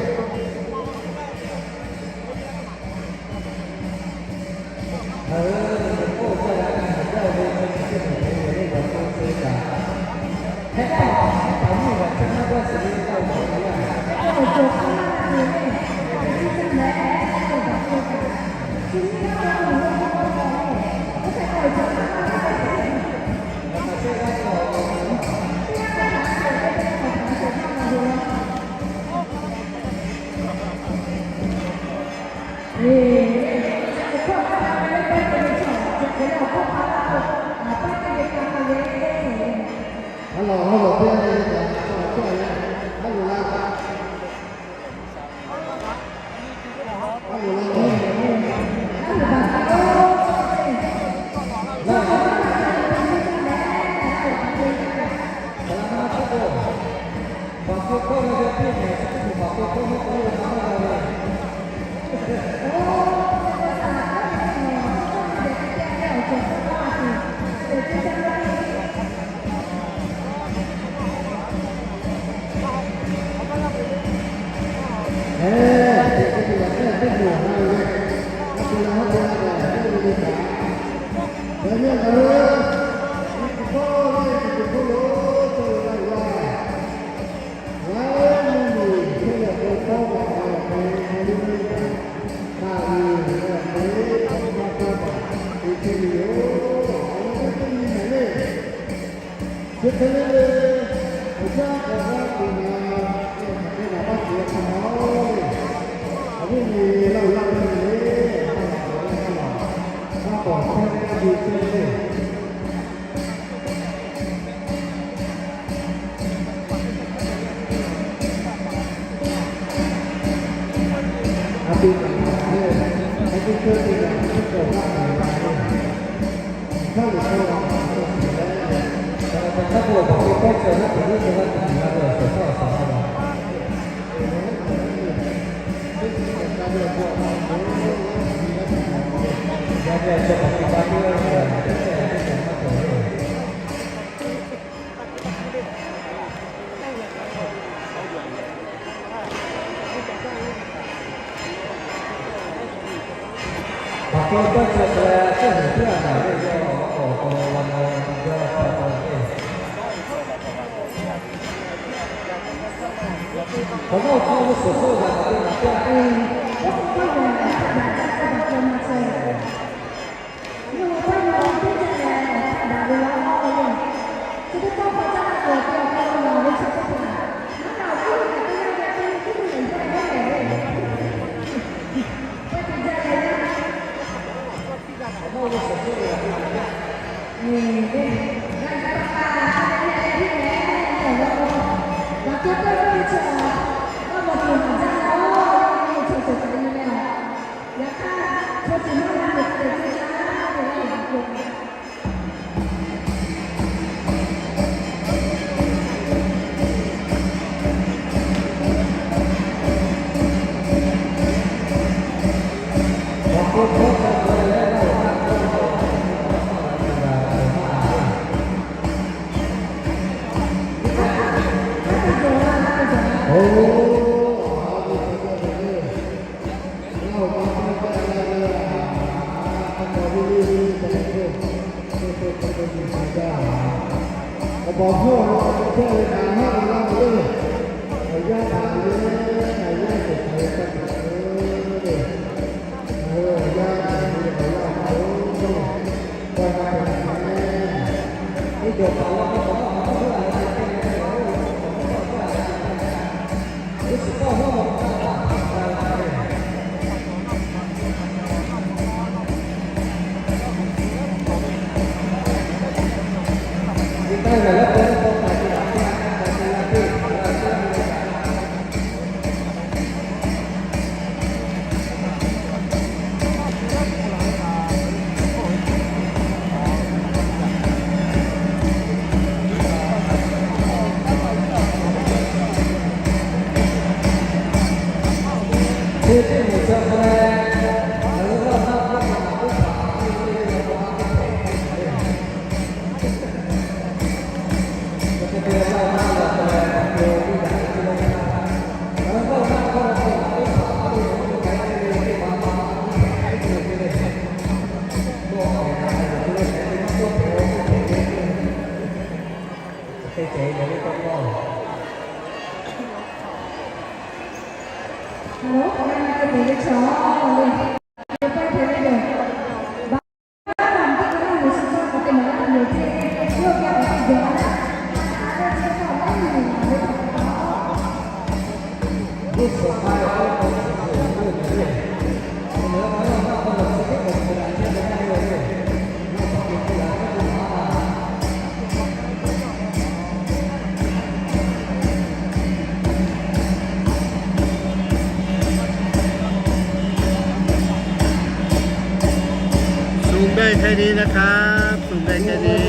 ส่งได้แค่นี้นะครับ ส่งได้แค่นี้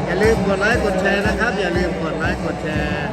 อย่าลืมกดไลค์กดแชร์นะครับ อย่าลืมกดไลค์กดแชร์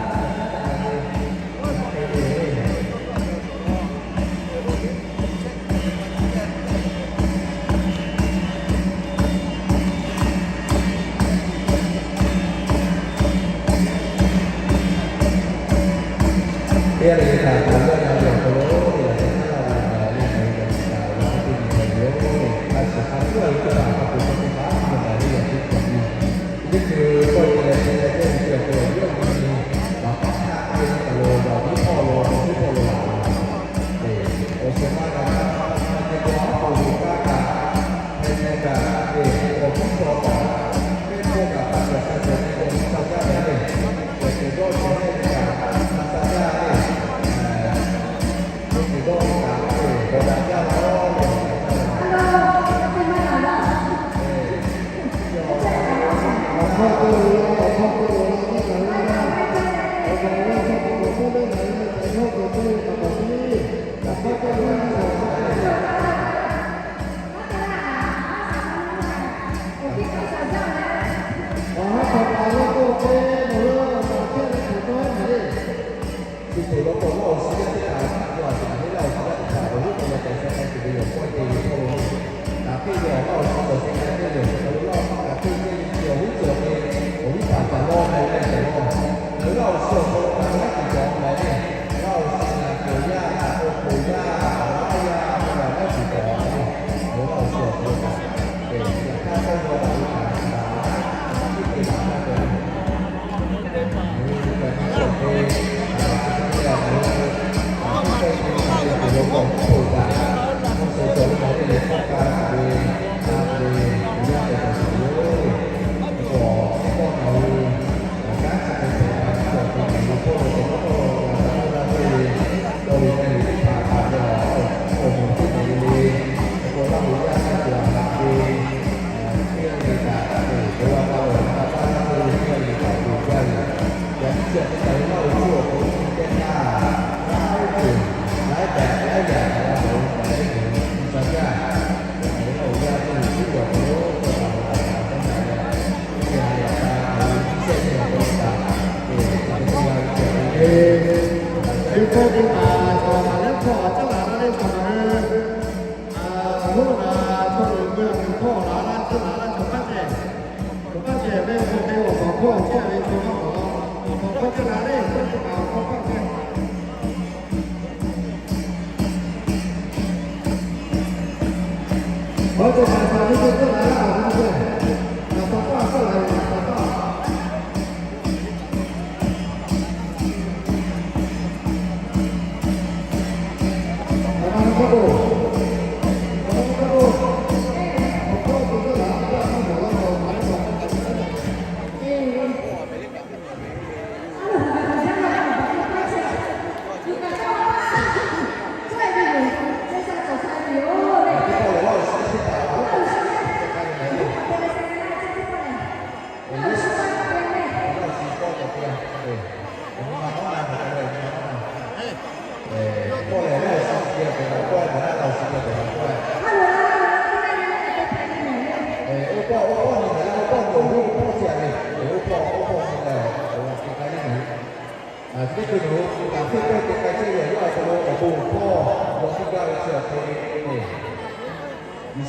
G'uiˬ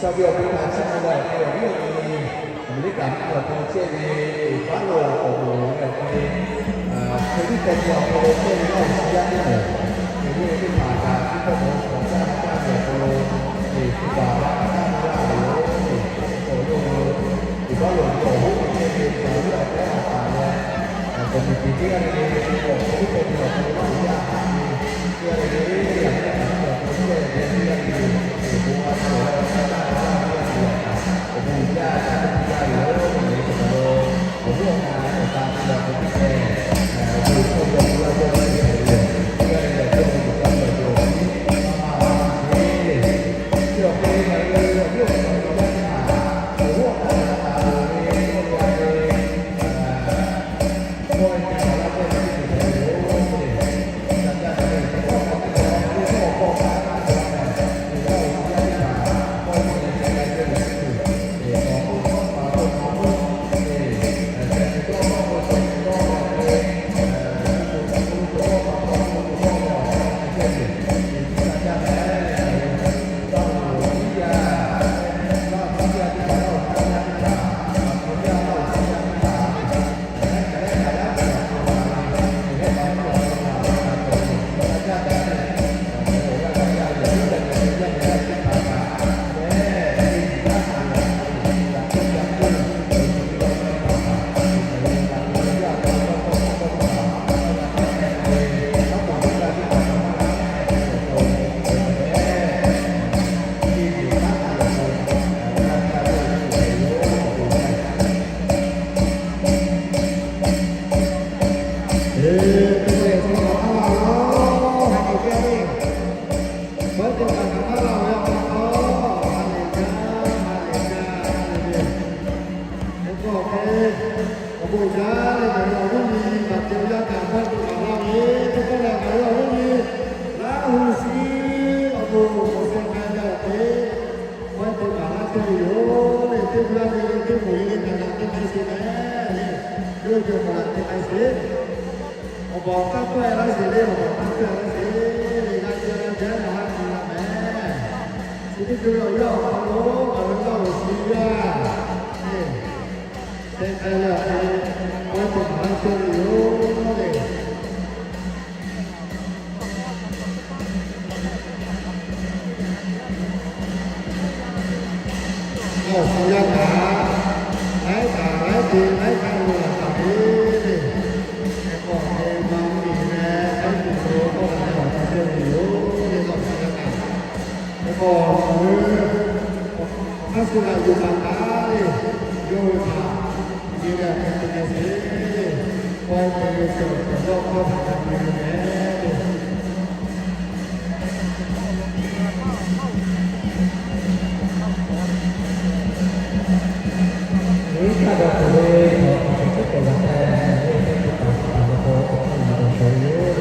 sha ve awˬ bon htaꞈ chiˇ mvuh leh awˬ hk'e, awˬ viˉ awˬ nyi Aˍmeˍriˆkaꞈ mvuhˇ miˬ awˬ hk'aw lo chehˇ ve, Baˉ lo awˬ moˍ ve awˬ hk'e, Hkriꞈ yaˇ teˇ hpaˍ awˬ hk'aw lo chehˇ ve Laˇ huˍ shiˍ yaˇ teˇ moˍ, Hkriꞈ yaˇ teˇ hpaˍ kaꞈ teˇ pawˆ k'awꞈ caˇ caˇ ve awˬ hk'aw lo, teˇ hpaˍ g'a kaˇ laˇ ve yoˬ. Teˇ pawˆ lo, teˇ Baˉ lo awˬ hoˉ chehˇ ve Laˇ huˍ shiˍ yaˇ teˇ hpaˍ leh, awˬ moˍ teˇ g'aˇ le le, teˇ pawˆ teˇ pawˆ teˇ pawˆ teˇ pawˆ teˇ pawˆ teˇ pawˆ Awˬ bon jaˇ leh ngaˬ hui awˬ viˉ nyi, ngaˬ ceh yaˇ kaꞈ hpaˇ tuˬ kaꞈ laˇ ve, teˇ pawˆ lehˬ ngaˬ hui awˬ viˉ nyi, Laˇ huˍ shiˍ awˬ moˍ awˬ suhˍ k'ai leh awˬ hk'e, hpaˇ tuˬ kaꞈ laˇ chehˇ ve yoˬ. Leh teˇ g'aˇ le le, teˇ moˍ le le, ngaˬ kaꞈ teˇ k'ai sheˍ leh, le, yawˇ hui kaꞈ teˇ k'ai sheˍ. Awˬ baˬ awˬ htaˇ tawˆ-e laˇ sheˍ le, awˬ baˬ awˬ htaˇ tawˆ-e laˇ sheˍ le, g'a ceh g'a ceh leh haˉ nyi la mehˍ. Chi teˇ ceuˬ ve awˬ yanˇ awˬ hk'aw lo ngaˬ hui Laˇ huˍ shiˍ yaˇ, le, te k'ai leh awˬ hk'e, k'awehˇ teˇ hpaˍ laˇ chehˇ ve yoˬ le. Laˇ huˍ shiˍ yaˇ kaꞈ, laiˉ kaꞈ laiˉ te laiˉ kaˆ lo laˬ taˍ ve le. Hk'e k'o, hk'e ma mvuhˇ miˬ leh laiˉ te lo tawˆ la leh awˬ hk'aw chehˇ ve yoˬ le, Laˇ huˍ shiˍ yaˇ kaꞈ. Hk'e k'o, ngaˬ hui hk'aˇ suh g'aꞈ yuˬ kaꞈ kaꞈ le, yawˇ hui htaꞈ nyi leh awˬ hk'e te leh sheˍ le, k'awehˇ te ve cawˬ cawˬ yawˇ hk'aˇ htaꞈ nyi ve mehˍ le. Iˉ kaˆ daꞈ tuˬ ve awˬ hk'aw lo teˇ ceuˬ g'a hpehꞈ ve teˇ ceuˬ kaꞈ htaꞈ g'a k'aw k'awꞈ hk'aˇ g'a dawˬ shawˍ ve yoˬ.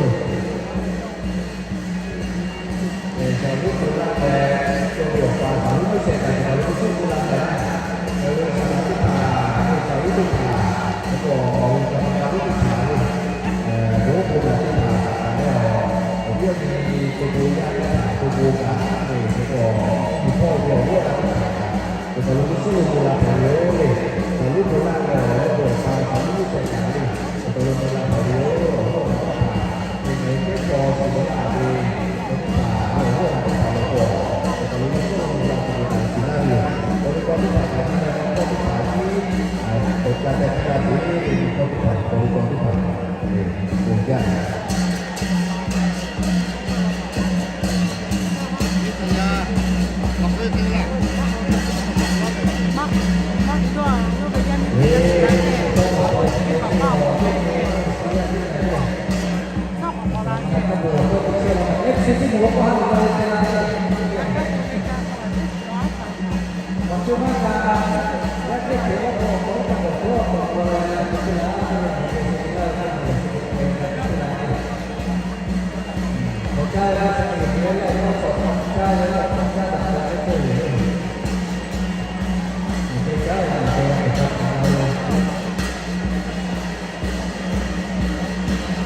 Shaˍ uˉ hpu laˇ leh, chaw ve awˬ pa shaˍ uˉ shehˍ kaꞈ shaˍ uˉ hpu laˇ leh, shaˍ uˉ teˇ hpaˍ, shaˍ uˉ teˇ hpaˍ, awˬ hk'aw lo shaˍ uˉ teˇ hpaˍ le, bon hk'oˆ kaꞈ teˇ hpaˍ,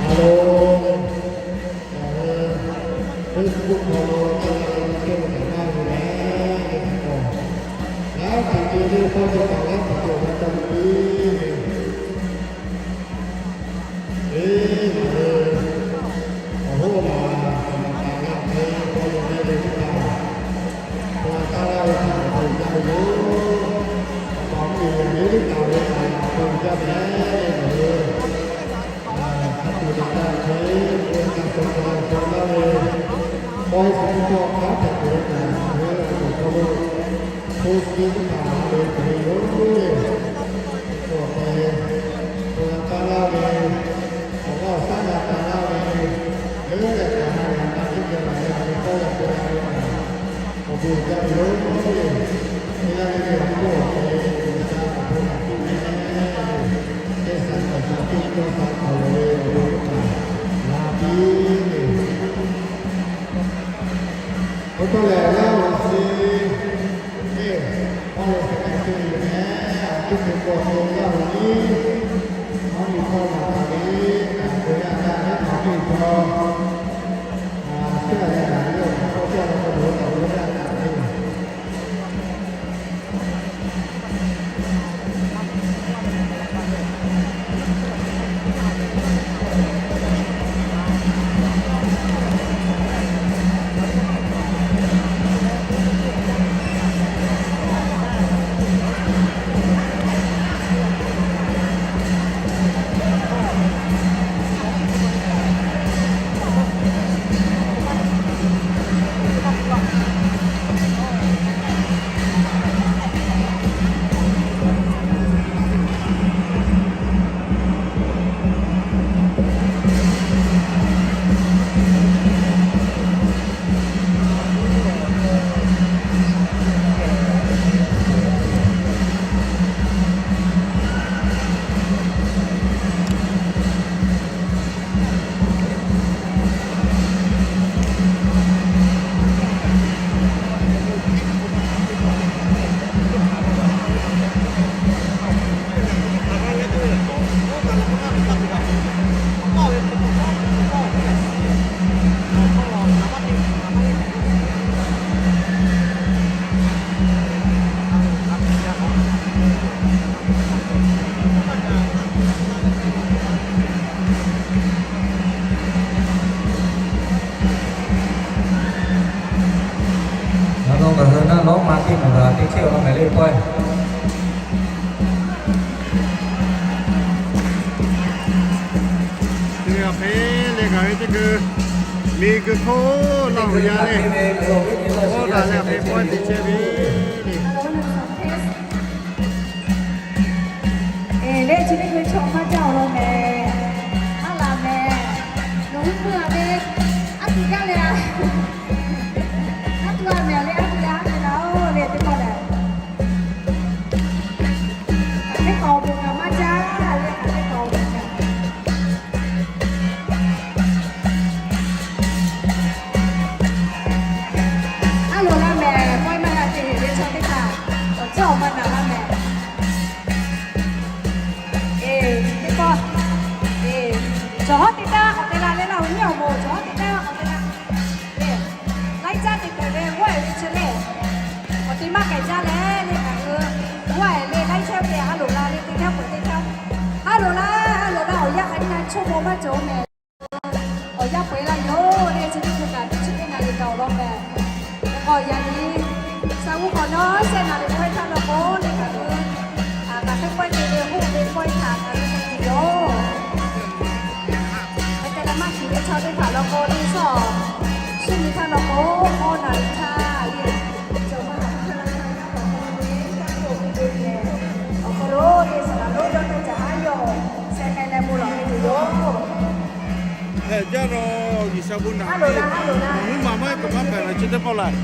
Alo, ngaˬ hui Facebook hk'aw lo ca la ve teˇ g'aˇ maˇ ve leh, e hk'aw, laˇ htaꞈ te ve hpawˇ teˇ hpaˍ laˇ htaꞈ te awˬ g'a ca ve teˇ ve. Eˬ, ngaˬ hui awˬ hoˉ awˬ naˬ, awˬ naˬ kaꞈ g'a hk'e hpaw leh ve teˇ hpaˍ, hpaw taˇ laˇ ve htaꞈ awˬ bon jaˇ ve yoˬ. Awˬ pa awˬ e ve teˇ hpaˍ ve htaꞈ awˬ bon jaˇ ve leh, ngaˬ hui hk'a tuˬ daꞈ jaˇ ve hk'e, oˇ ve htaꞈ hpaw taˇ laˇ ve, k'awˇ e suhˍ teˇ pawˆ hk'a hpehꞈ tuˬ ve htaꞈ ngaˬ hui awˬ bon hk'aw lo hpu shi teˇ hpaˍ a ve hk'e yoˬ le. Awˬ hk'e, hpu g'a taˇ laˇ ve, awˬ g'aˇ awˬ shaˉ g'a taˇ laˇ ve, leuˉ leh htaꞈ na g'a na teˇ geh laˬ leh, a ve tawˇ g'a te la ve htaꞈ awˬ bon jaˇ ve yoˬ le. Teˇ g'aˇ le le awˬ hk'oˆ awˬ hk'e, G'uiˬsha awˬ bon htaꞈ piˇ meh le. Teˇ saˍ kaˍ saˍ piˇ dawˇ htaꞈ k'awꞈ lawˬ ve awˬ bon htaꞈ g'a piˇ ve. Oˇ tawˇ lehˬ, laˇ hoꞈ chi, eˬ, awˬ lehˬ hk'e hk'e yoˬ meh, a tuˇ hk'e k'awꞈ te laˇ hoꞈ iˉ, awˬ miˬ hkawˇ maˍ taˍ ve, kaꞈ k'oꞈ yaˇ daꞈ leh hk'aˬ ve chaw, a, suhˉ a leh a ve awˬ hk'aw caˇ la k'o, loˍ taˍ ve yaˇ daꞈ ve. Ngaˬ nawˬ ngaˬ hui naˆ lawˉ ma teˇ maˬ g'a teˇ chehˇ awˬ lawn mehˍ le pawehˇ. Chi ve a hk'e leh ngaˬ hui teˇ g'uiˬ miˬguiˬ hk'oˆ laˇ hoꞈ yaˇ le, awˬ daꞈ leh a hk'e pawehˇ te chehˇ ve le. Eˬ, lehˬ chi teˇ hkui chaw maˇ jaˇ awˬ lawn mehˍ. Aˉ laˬ mehˍ. Nawˬ hui puiˉ a ve, aˉ tuˬ jaˇ leh a, aˉ tuˬ a mehˍ le, aˉ tuˬ leh aˉ tuˬ la oˬ le teˇ pawˆ lehˬ, hk'aˬ hk'e k'awꞈ awˬ bon kaꞈ maˇ jaˇ le, hk'aˬ hk'e k'awꞈ awˬ bon kaꞈ. Aˉ loˍ laˇ mehˍ, pawehˇ maˇ g'a te heˍ ve chaw teˇ hpaˍ, awˬ ceuˬ awˬ ma naˍ laˇ mehˍ. Eˬ, teˇ pawˆ, eˬ, cawˬ hawˉ te taˇ k'awꞈ te la leh laˇ, awˬ nyiˇ awˬ moˍ cawˬ hawˉ te taˇ k'awꞈ te la. Eˬ, laiˉ caˇ te k'ai ve g'awˇ e ve chi le, k'awꞈ te maˇ k'ai jaˇ leh le ngaˬ hui g'awˇ e le laiˉ caˇ ve a loˍ la le teˇ caˇ peuˬ teˇ caˇ, a loˍ la, a loˍ la awˬ yanˇ hk'aˬ hk'e na chawˇ maw maˇ cawˬ mehˍ. Awˬ yanˇ peu eˬ laˇ yoˬ le, chi teˇ hkui kaꞈ teˇ chi teˇ na le kaꞈ awˬ lawn mehˍ. K'awꞈ yaꞈ nyi, sa g'uˇ hk'awꞈ nawˉ shehˆ na le pawehˇ htaˇ law k'o le ngaˬ hui, a, kaꞈ hk'e pawehˇ te ve hoˆ ve pawehˇ htaꞈ ngaˬ hui te tuˬ yoˬ. Hk'e te leh maˇ shiˍ ve chaw teˇ hpaˍ law k'o le, sawˉ, shu nyi htaˇ law k'o, awˬ na le htaˇ le, cawˬ maˇ laˬ htaˇ la htaˇ yaˇ k'awꞈ k'oˆ ve, caˇ k'oˆ ve le, awˬ hk'aw lo le saˍ laˍ lonˉ dawˇ htaˇ caꞈ haˉ yawˇ sheh k'ai leh bon lawˬ ve tuˬ yoˬ. Hehꞈ jaˇ nawˬ G'uiˬsha bon naꞈ piˇ, mvuhˇ maˬ maˇ heˆ k'o maˇ hpehꞈ la chi teˇ pawˆ laˬ.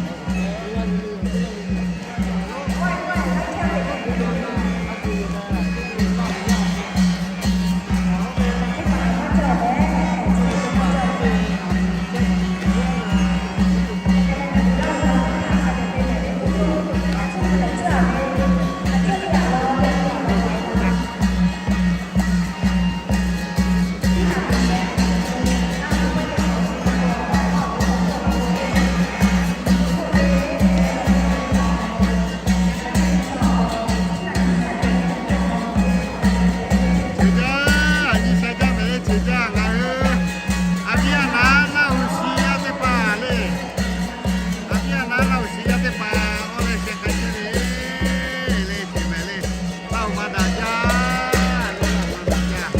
Ceuˬ jaˇ, a nyi sha jaˇ mehˍ le, ceuˬ jaˇ ngaˬ hui. A biˇ a naˉ Laˇ huˍ shiˍ yaˇ teˇ hpaˍ le. A biˇ a naˉ Laˇ huˍ shiˍ yaˇ teˇ hpaˍ awˬ leh sheh k'ai chehˇ ve le, ceuˬ mehˍ le. Laˇ huˍ ma daꞈ jaˇ, Laˇ huˍ ma daꞈ jaˇ.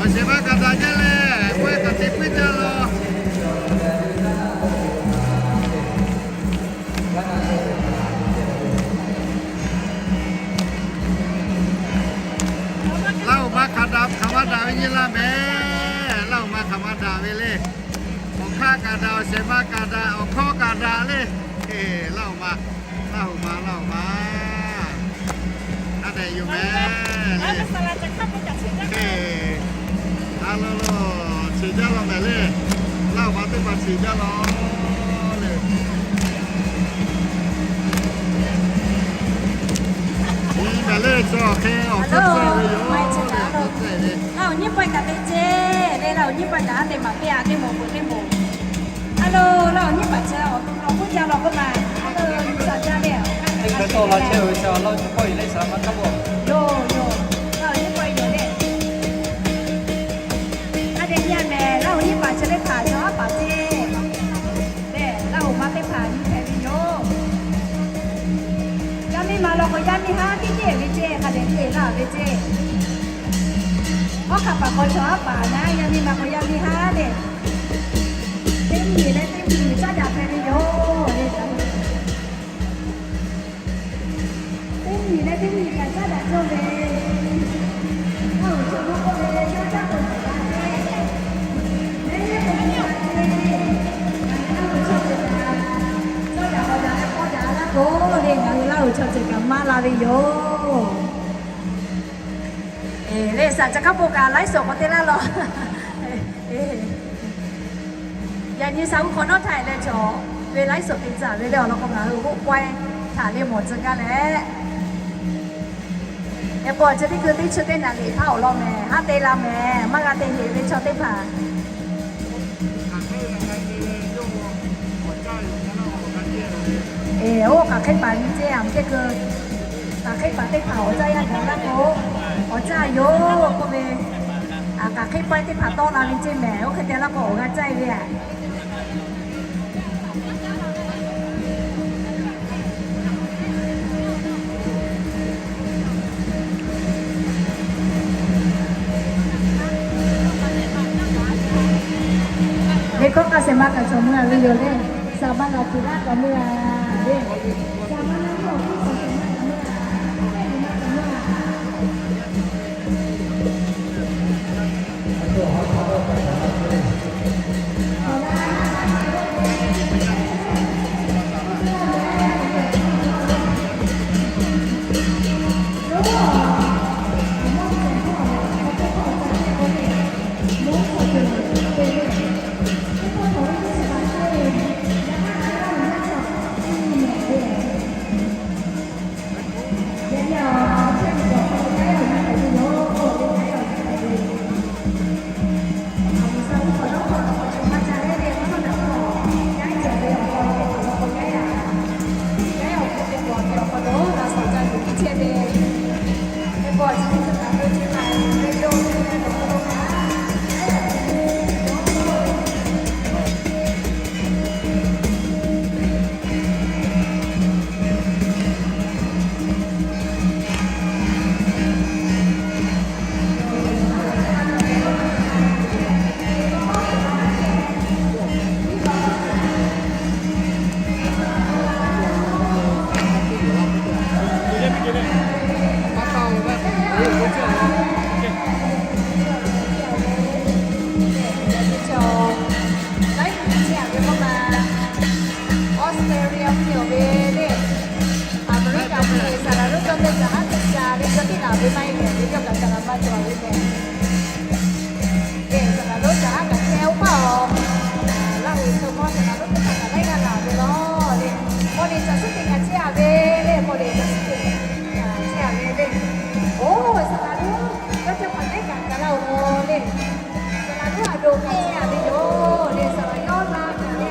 Awˬ shehˍ hpaˇ kaꞈ daꞈ jaˇ leh, pawehˇ kaꞈ te puiˉ jaˇ law. Laˇ huˍ ma hk'aˬ daꞈ hk'aˬ ma daꞈ ve nyi la mehˍ. Laˇ huˍ ma hk'aˬ ma daꞈ ve le. Awˬ hk'aˇ kaꞈ daꞈ, awˬ shehˍ ma kaꞈ daꞈ, awˬ hkawˇ kaꞈ daꞈ le. Laˇ huˍ ma, Laˇ huˍ ma, Laˇ huˍ ma. A nehˬ yoˬ mehˍ le. A lo lo, cheˬ jaˇ law mehˍ le. Laˇ huˍ ma teˇ hpaˍ cheˬ jaˇ law le. Nyi mehˍ le, chaw hk'e awˬ hk'e tcuh ve yoˬ. Laˇ huˍ nyiˇ paˆ kaꞈ te ceˇ le, Laˇ huˍ nyiˇ paˆ kaꞈ a te maˍ piˇ a, teˇ moˍ peuˬ teˇ moˍ. A lo, Laˇ huˍ nyiˇ paˆ chi awˬ to k'awꞈ k'oˆ jaˇ law k'oˆ ma. A lo, G'uiˬsha jaˇ ve awˬ hk'aˇ kaꞈ a te le. Yoˬ yoˬ, Laˇ huˍ nyiˇ paˆ yoˬ le. Hk'a dehꞈ nyi a mehˍ, Laˇ huˍ nyiˇ paˆ chi teˇ hpaˍ chaw haˉ paˍ ceˇ. Lehˬ, Laˇ huˍ ma teˇ hpaˍ nyi hpehꞈ ve yoˬ. Yaˇ miˇ ma law k'o, yaˇ miˇ haˉ tiˉ tiˉ ve ceˇ, hk'a dehꞈ te laˇ ve ceˇ. Hawˉ hk'aˇ paˍ k'aw chaw haˉ paˍ naˉ, yaˇ miˇ ma k'o, yaˇ miˇ haˉ lehˬ, teˇ miˬ leh teˇ miˬ caˉ daꞈ hpehꞈ ve yoˬ le. Teˇ miˬ leh teˇ miˬ kaꞈ caˉ daꞈ cawˇ ve, Laˇ huˍ chaw maˇ k'oˆ ve, caˉ caˉ k'o daꞈ ve, lehˬ lehˬ k'o daꞈ ve, ngaˬ hui Laˇ huˍ chaw ceuˬ kaꞈ, cawˇ daꞈ k'awꞈ daꞈ leh k'awˇ daꞈ laˇ k'o le, ngaˬ hui Laˇ huˍ chaw ceuˬ kaꞈ maˇ la ve yoˬ. Lehˬ, saˍ ca hk'a po kaꞈ ไลฟ์สด k'awꞈ te laˇ law. Yaꞈ nyi saˍ uˉ hk'awꞈ nawˉ htaˇ leh cawˬ ve ไลฟ์สด te tcuh ve le awˬ lawn k'o, ngaˬ hui g'oˆ pawehˇ htaꞈ le mawˬ tcuh gaˇ leh, e k'o a ceh teˇ hkui teˇ chi teˇ naˍ liꞈ hpaˇ awˬ lawn mehˍ, haˉ te la mehˍ, maˇ g'a te heꞈ ve chaw teˇ hpaˍ Eˬ, oˇ k'aˬ hk'eˆ paˍ nyi ceˇ, a teˇ hkui k'aˬ hk'eˆ paˍ teˇ hpaˍ awˬ caˇ yaˇ gaˬ laˇ k'o, awˬ caˇ yoˬ k'oˆ ve, k'aˬ hk'eˆ paˇ teˇ hpaˍ tawˆ la ve ceˇ mehˍ. Oˇ hk'e te laˇ k'o, awˬ g'a caˇ ve a. Liꞈ hkawˇ k'a shehˍ ma kaꞈ cawˬ meuˇ a ve yoˬ le. Saˍ ma laˬ tuˬ laˇ kaꞈ meuˇ a le. Saˍ ma laˬ tuˬ awˬ hk'oˆ cawˬ shehˍ ma kaꞈ meuˇ a. Hk'e te maˇ kaꞈ meuˇ a. Australia mvuhˇ miˬ ve le, America mvuhˇ miˬ saˍ laˍ lonˉ cawˇ teˇ caˬ haˉ teˇ caˬ le, cawˇ tiˉ laˬ ve maˇ heˆ leh, yawˇ kaꞈ saˍ laˍ maˇ cawˬ ve mehˬ. Lehˬ, saˍ laˍ lonˉ caˬ haˉ kaꞈ chehˇ oˇ hpaˇ awˬ, Laˇ huˍ chaw hkawˇ saˍ laˍ lonˉ teˇ hpaˍ kaꞈ laiˉ g'aˇ laˬ ve law le. Mawˇ le caˬ suhˉ teˇ kaꞈ chehˇ a ve le, mawˇ le caˬ suhˉ teˇ kaꞈ chehˇ a ve le. Oˇ saˍ laˍ lonˉ yawˇ teˇ hpaˍ laiˉ kaꞈ gaˬ la-oˬ le. Saˍ laˍ lonˉ a loˍ kaꞈ chehˇ a ve yoˬ le, saˍ laˍ yawˇ la kaꞈ le.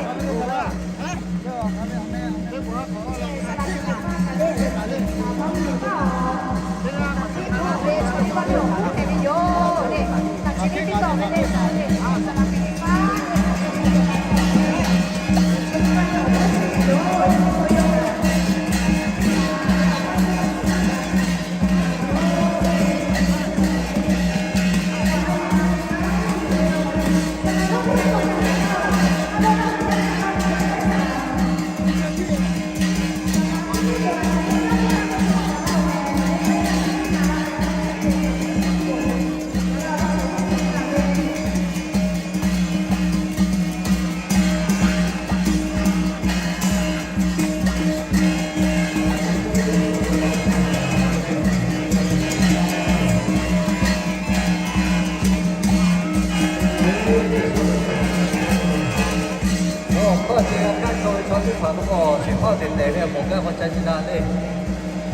Awˬ hkawˇ te g'a kaˇ chaw ve chaw teˇ hpaˍ k'o, awˬ shehˍ hpaˇ te tehˬ ve awˬ moˍ gaˇ k'aw ca nyi la le.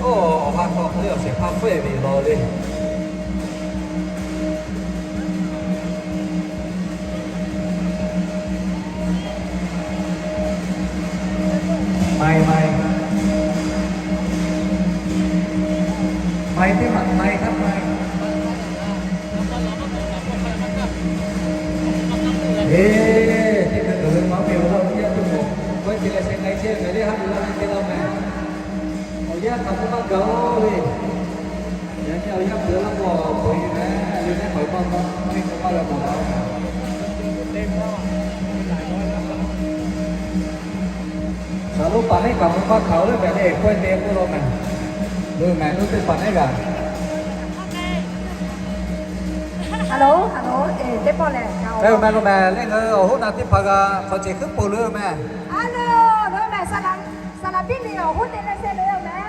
Oˇ, awˬ ha hk'aw hk'e le awˬ shehˍ hpaˇ hpfuhˆ ve law le. Mai, mai. Mai teˇ maˬ, mai hk'aˇ mai. Eˬ, teˇ hkui tuˬ ve maˇ ve awˬ lawn teˇ yanˇ tuˬ moˍ, k'oˆ ve te leh sheh k'ai chehˇ ve le, haˉ pui laˇ ve teˇ laˇ mehˬ. Awˬ yanˇ hk'aˬ k'oˆ maˇ gaˬ-oˬ ve. Yaꞈ nyi awˬ yanˇ peuˬ laˇ k'o, peuˬ ve mehˬ le, neˇ hk'awꞈ maˇ maˇ, maˇ heˆ k'o maˇ g'a mawˬ la ve. Saˍ lonˉ paˍ neˉ kaꞈ mvuhˇ maˇ hkanˍ-oˬ le mehˬ le, k'oˆ ve te k'oˆ law mehˬ. Loˬ mehˬ, nuˇ teˇ paˍ neˉ g'aˇ. Hello, hello, teˇ pawˆ lehˬ, k'ai-oˬ mehˬ, loˬ mehˬ, leh ngaˬ hui awˬ hoˉ na teˇ hpaˍ g'a hk'awꞈ ceˬ hkuiˉ poˬ loˬ mehˬ. Hello, loˬ mehˬ, saˍ laˍ, saˍ laˍ piˇ liꞈ awˬ hoˉ te leh sheh loˬ mehˬ.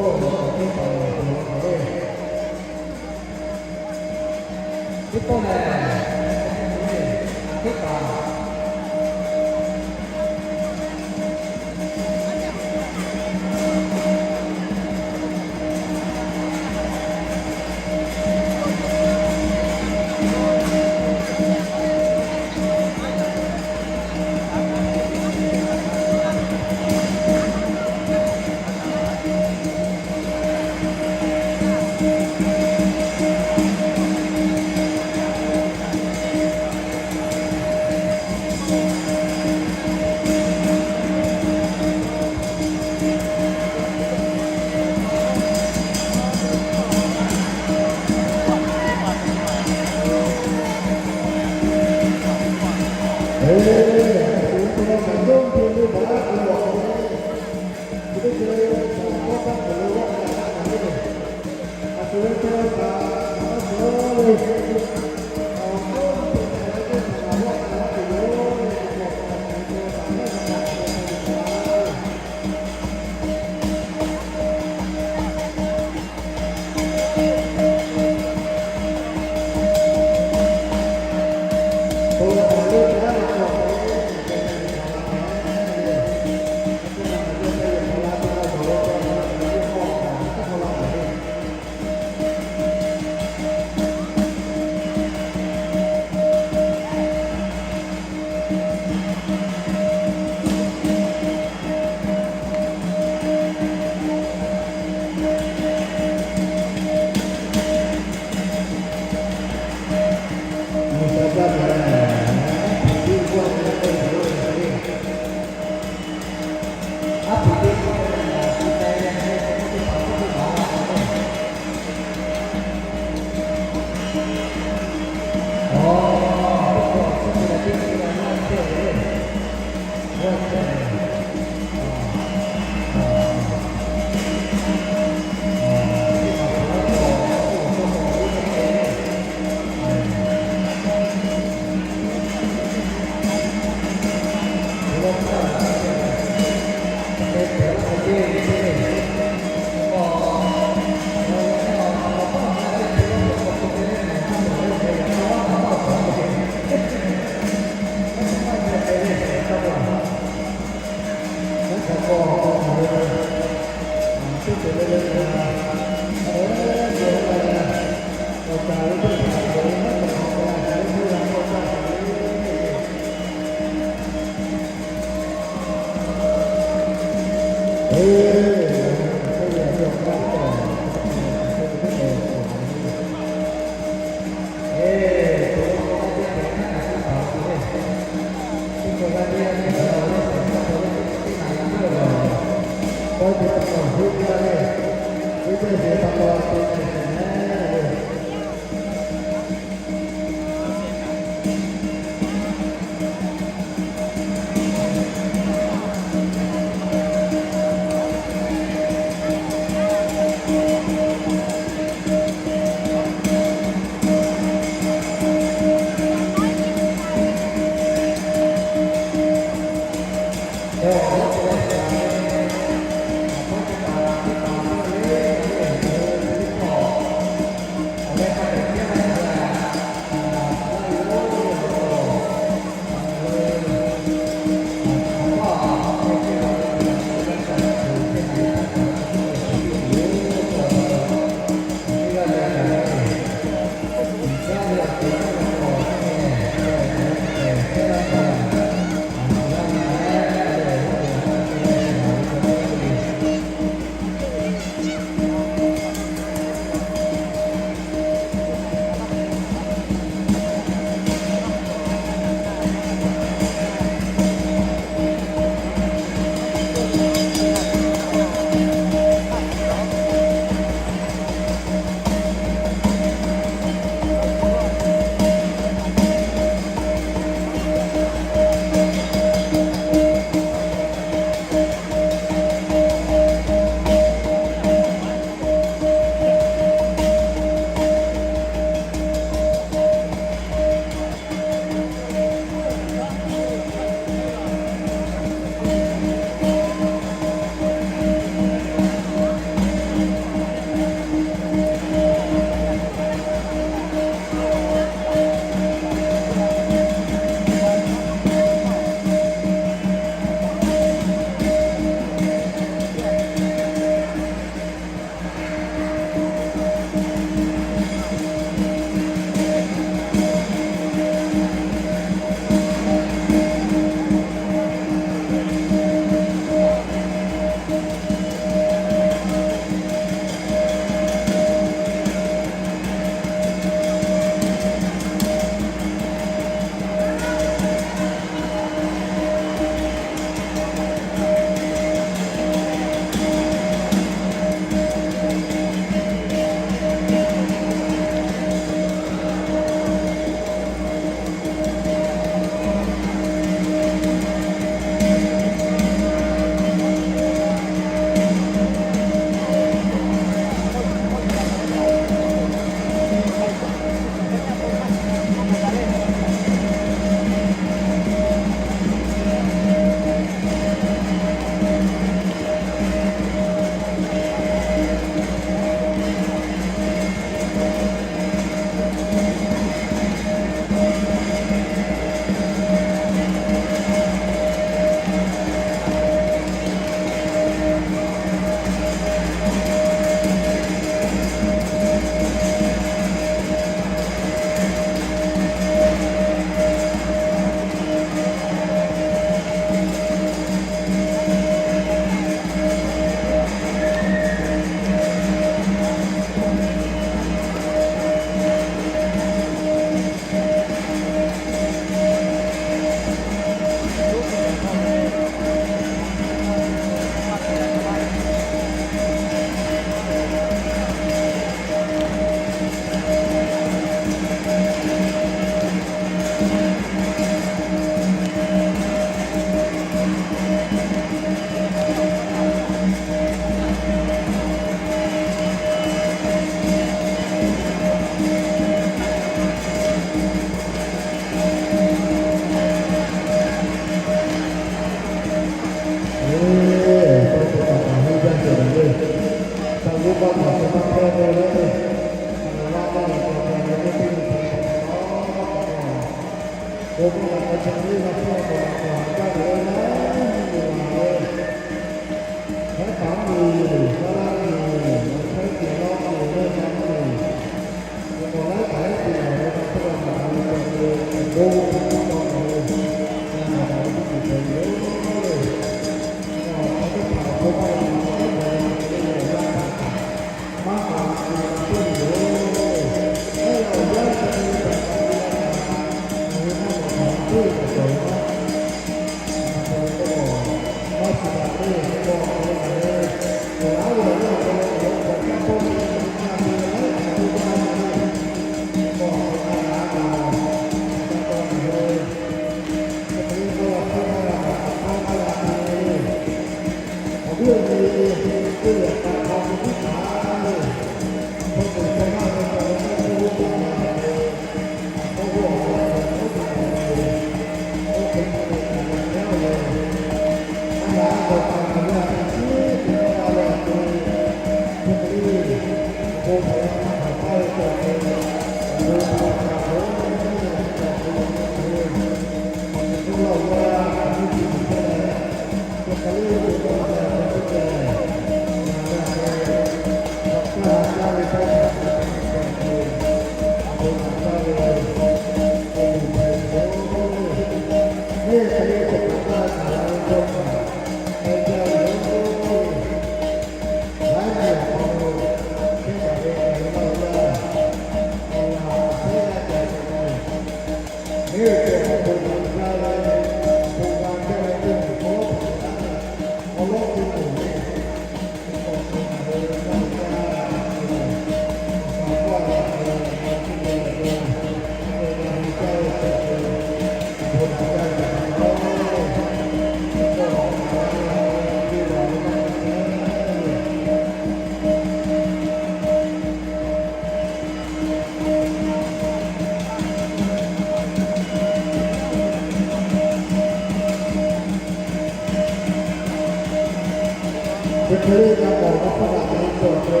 Hk'e te leh, ka k'awꞈ k'awꞈ hpaˇ daꞈ ve cawˬ ve,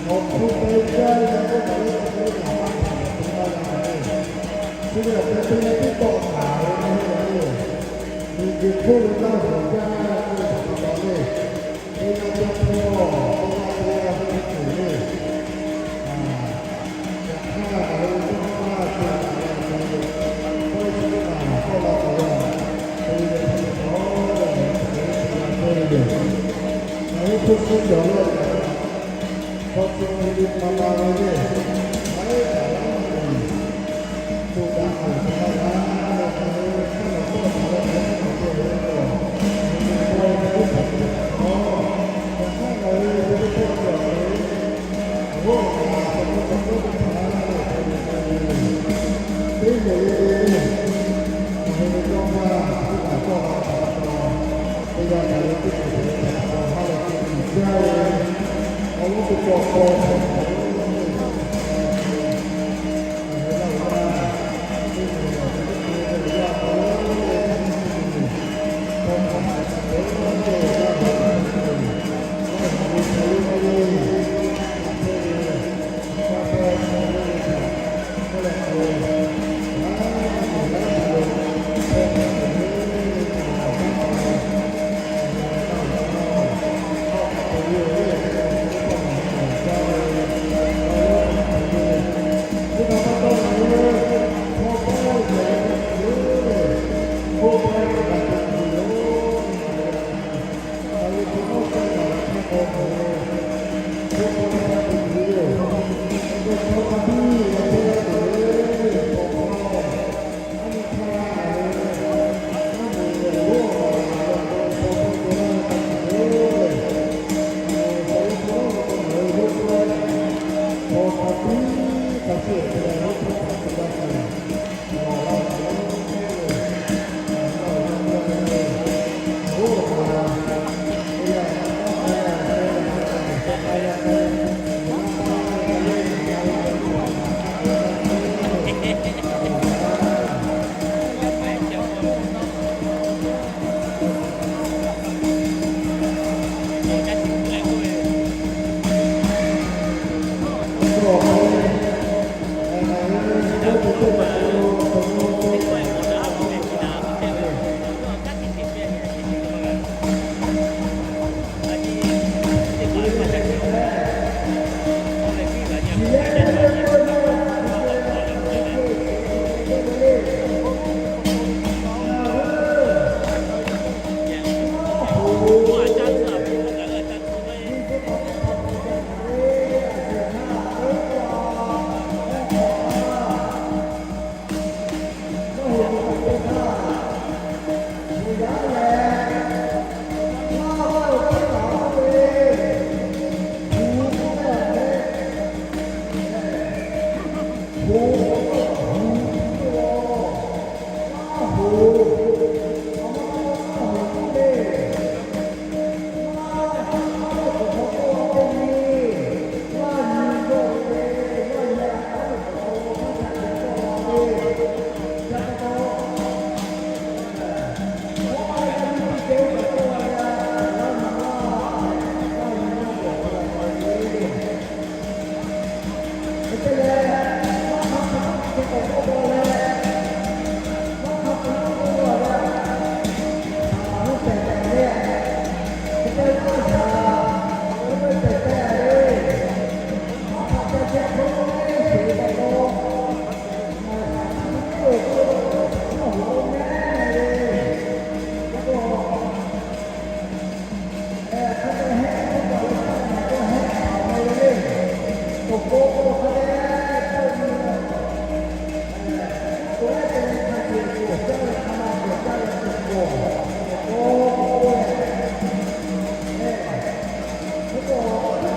awˬ hpu te jaˇ leh k'oˆ taˍ ve, hk'e te leh kaꞈ maˇ hpaˍ ve teˇ g'aˇ la ve le. Chi ve awˬ hk'e te leh teˇ tawˆ hkanˍ ve le, miˬguiˬ hk'oˆ ve Laˇ huˍ yaˇ k'oˆ ve htaꞈ pa taw le, teˇ g'aˇ caˇ hpawˇ, teˇ g'aˇ teˇ g'aˇ hk'e te le. Yaꞈ hk'aˇ, ngaˬ hui teˇ hpaˇ te taˍ leh, ngaˬ hui tawˇ chi teˇ hpaˍ tawˆ la tuˬ ve, te ve hk'e te taw, ngaˬ hui hk'e te g'a hpehˇ ve yoˬ. Ngaˬ hui hpu shi cawˬ ve, chaw chi ve ma ma ve le, maˇ heˆ kaꞈ laˇ tuˬ, to daꞈ tuˬ maˇ g'a, ngaˬ hui hk'aˇ laˬ tawˆ taˍ leh, ngaˬ hui hk'aˇ laˬ tawˆ taˍ leh, ngaˬ hui teˇ hpaˍ te taˍ ve, yaꞈ hk'aˇ ngaˬ hui ve teˇ hpaˍ cawˬ ve, awˬ g'awˇ awˬ hk'aˇ teˇ hpaˍ teˇ hpaˍ teˇ hpaˍ le le, ngaˬ hui ve tawˇ hkawˇ teˇ hpaˍ tawˆ la taˍ ve, teˇ g'aˇ hk'aˬ le teˇ hpaˍ te ve htaꞈ pa taw ha lehˬ te tuˬ jaˇ ve, awˬ g'awˇ teˇ pawˆ pawˆ hpehꞈ ve, ngaˬ hui Laˇ huˍ yaˇ teˇ hpaˍ le le, yaˇ hk'aˬ le le,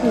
Awˬ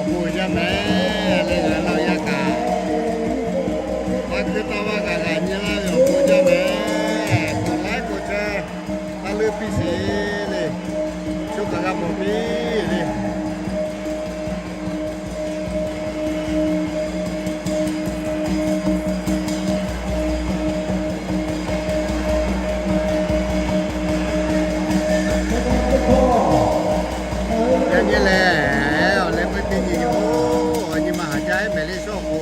bon uiˍ jaˇ mehˍ le, ngaˬ laˇ yaˇ kaꞈ, maˇ hkui taˇ vaˇ kaꞈ g'a nyi laˇ ve awˬ bon jaˇ mehˍ. K'awꞈ laiˉ k'o chehˇ, taˇ leuˉ piˇ sheˍ le, shu kaꞈ g'a mawˬ piˇ le. Yaꞈ nyi lehˬ, awˬ leh peu teˇ nyi yoˬ, nyi ma haˍ jaˇ mehˍ le shawˉ k'o.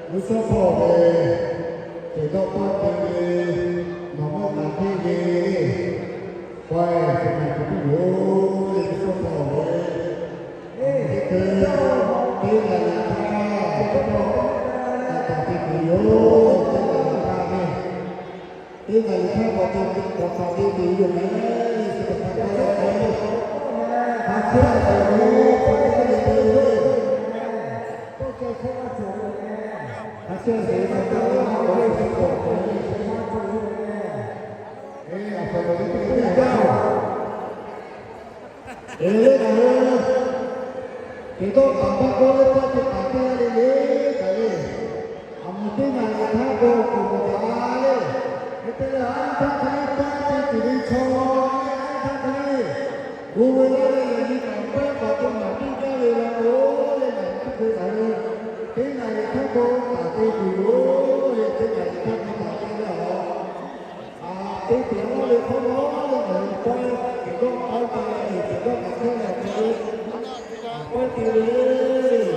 G'uiˬ sha hpawˇ ve, teˇ dawˇ paˇ te ve, nawˬ maˇ taˍ piˇ ve, k'ai, teˇ hpaˍ tuˬ piˇ yoˬ le, G'uiˬ sha hpawˇ ve. Teˇ hkui, teˇ g'aˇ le htaˇ, teˇ hpaˍ, taˍ taˍ piˇ tuˬ yoˬ, teˇ g'aˇ le htaˇ ve. Teˇ g'aˇ le htaˇ k'awꞈ te, k'awꞈ taˍ te tuˬ yoˬ mehˍ, Yeˍsuˆ Hkriꞈ htaꞈ k'oˆ laˇ ve. Hk'aˬ hk'e a shaˍ ve, k'awꞈ te te ve, hk'aˬ hk'e a shaˍ ve, k'awꞈ te te ve, a shaˍ ve teˇ hkui teˇ g'aˇ Eˬ le, ngaˬ hui teˇ dawˇ taˍ maˇ kawˆ le, paˆ ce taˍ teˇ g'aˇ le le kaꞈ le. A mawˬ teˇ ngaˬ le htaˇ k'o kuˬ mawˬ taˍ le. Hk'e te leh, a htaˇ hk'aˬ le paˆ ce tuˬ ve chaw le, a htaˇ hk'aˬ le, bon ve laˇ leh yaꞈ nyi kaꞈ pehˉ k'awꞈ te maˍ piˇ gaˇ ve la k'o le, ngaˬ hui teˇ hkui ngaˬ hui teˇ ngaˬ le htaˇ k'o taˍ te tuˬ yoˬ le, teˇ ngaˬ le htaˇ k'o taˍ te le a. A, te tuˬ laˇ ve hk'awꞈ nawˉ le, ngaˬ hui pawehˇ teˇ dawˇ k'awꞈ te leh, teˇ dawˇ k'awꞈ te leh, pawehˇ te le,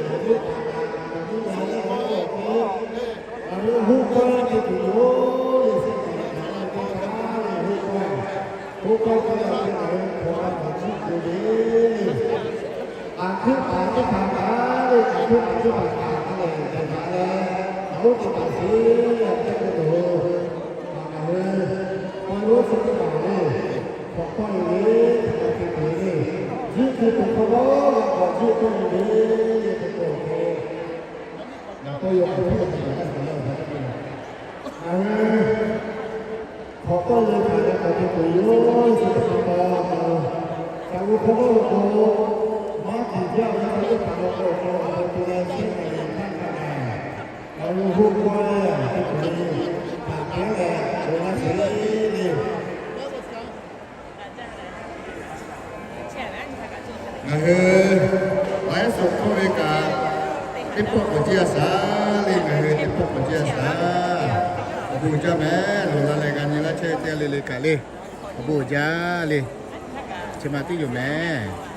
ngaˬ hui taˍ taˍ, ngaˬ hui taˍ leh, ngaˬ hui hu pawehˇ te tuˬ yoˬ le, shehˆ kaꞈ leh kaꞈ leh te taˍ le, hu pawehˇ, hu pawehˇ te leh, ngaˬ hui hk'awꞈ la kaꞈ chiˇ k'oˍ le. Aˬ hkuiˉ paˍ teˇ hpaˍ kaꞈ le, aˬ hkuiˉ paˍ teˇ hpaˍ kaꞈ hk'a lehˬ te taˍ leh, aˬ oˇ teˇ hpaˍ sheˍ leh teˇ hkui loˬ. Ngaˬ hui k'awꞈ lo chi teˇ hpaˍ le, hk'awꞈ k'awꞈ e le, hk'awꞈ te tuˬ le, zuhˆ hkui tuˬ hk'aw lo g'a k'awꞈ zuhˆ k'oˆ ve le, le te k'o hk'e, ngaˬ k'awꞈ yaw k'awꞈ piˇ a te taˍ leh, ngaˬ hui hk'awꞈ k'awꞈ le htaꞈ leh k'awꞈ te tuˬ yoˬ, chi teˇ hpaˍ taw, ngaˬ hui hk'awꞈ lo k'o, maˇ tiˍ jaˇ ve teˇ hpaˍ lo k'o, k'awꞈ te leh shehˆ kaꞈ leh htaˇ kaꞈ leh, ngaˬ hui hu k'awehˇ te tuˬ le, htaꞈ kehˉ leh bon laˇ sheˍ le. Ngaˬ hui Laˇ ehˉ suhˍ hkawˇ ve kaꞈ, teˇ pawˆ k'awꞈ jiˇ a shaˍ le, ngaˬ hui teˇ pawˆ k'awꞈ jiˇ a shaˍ. Awˬ bon jaˇ mehˍ, loˬ la leh g'a nyi laˇ chehˇ ve teˇ g'aˇ le le kaꞈ le, awˬ bon jaˇ le, chi ma tiˉ yoˬ mehˍ.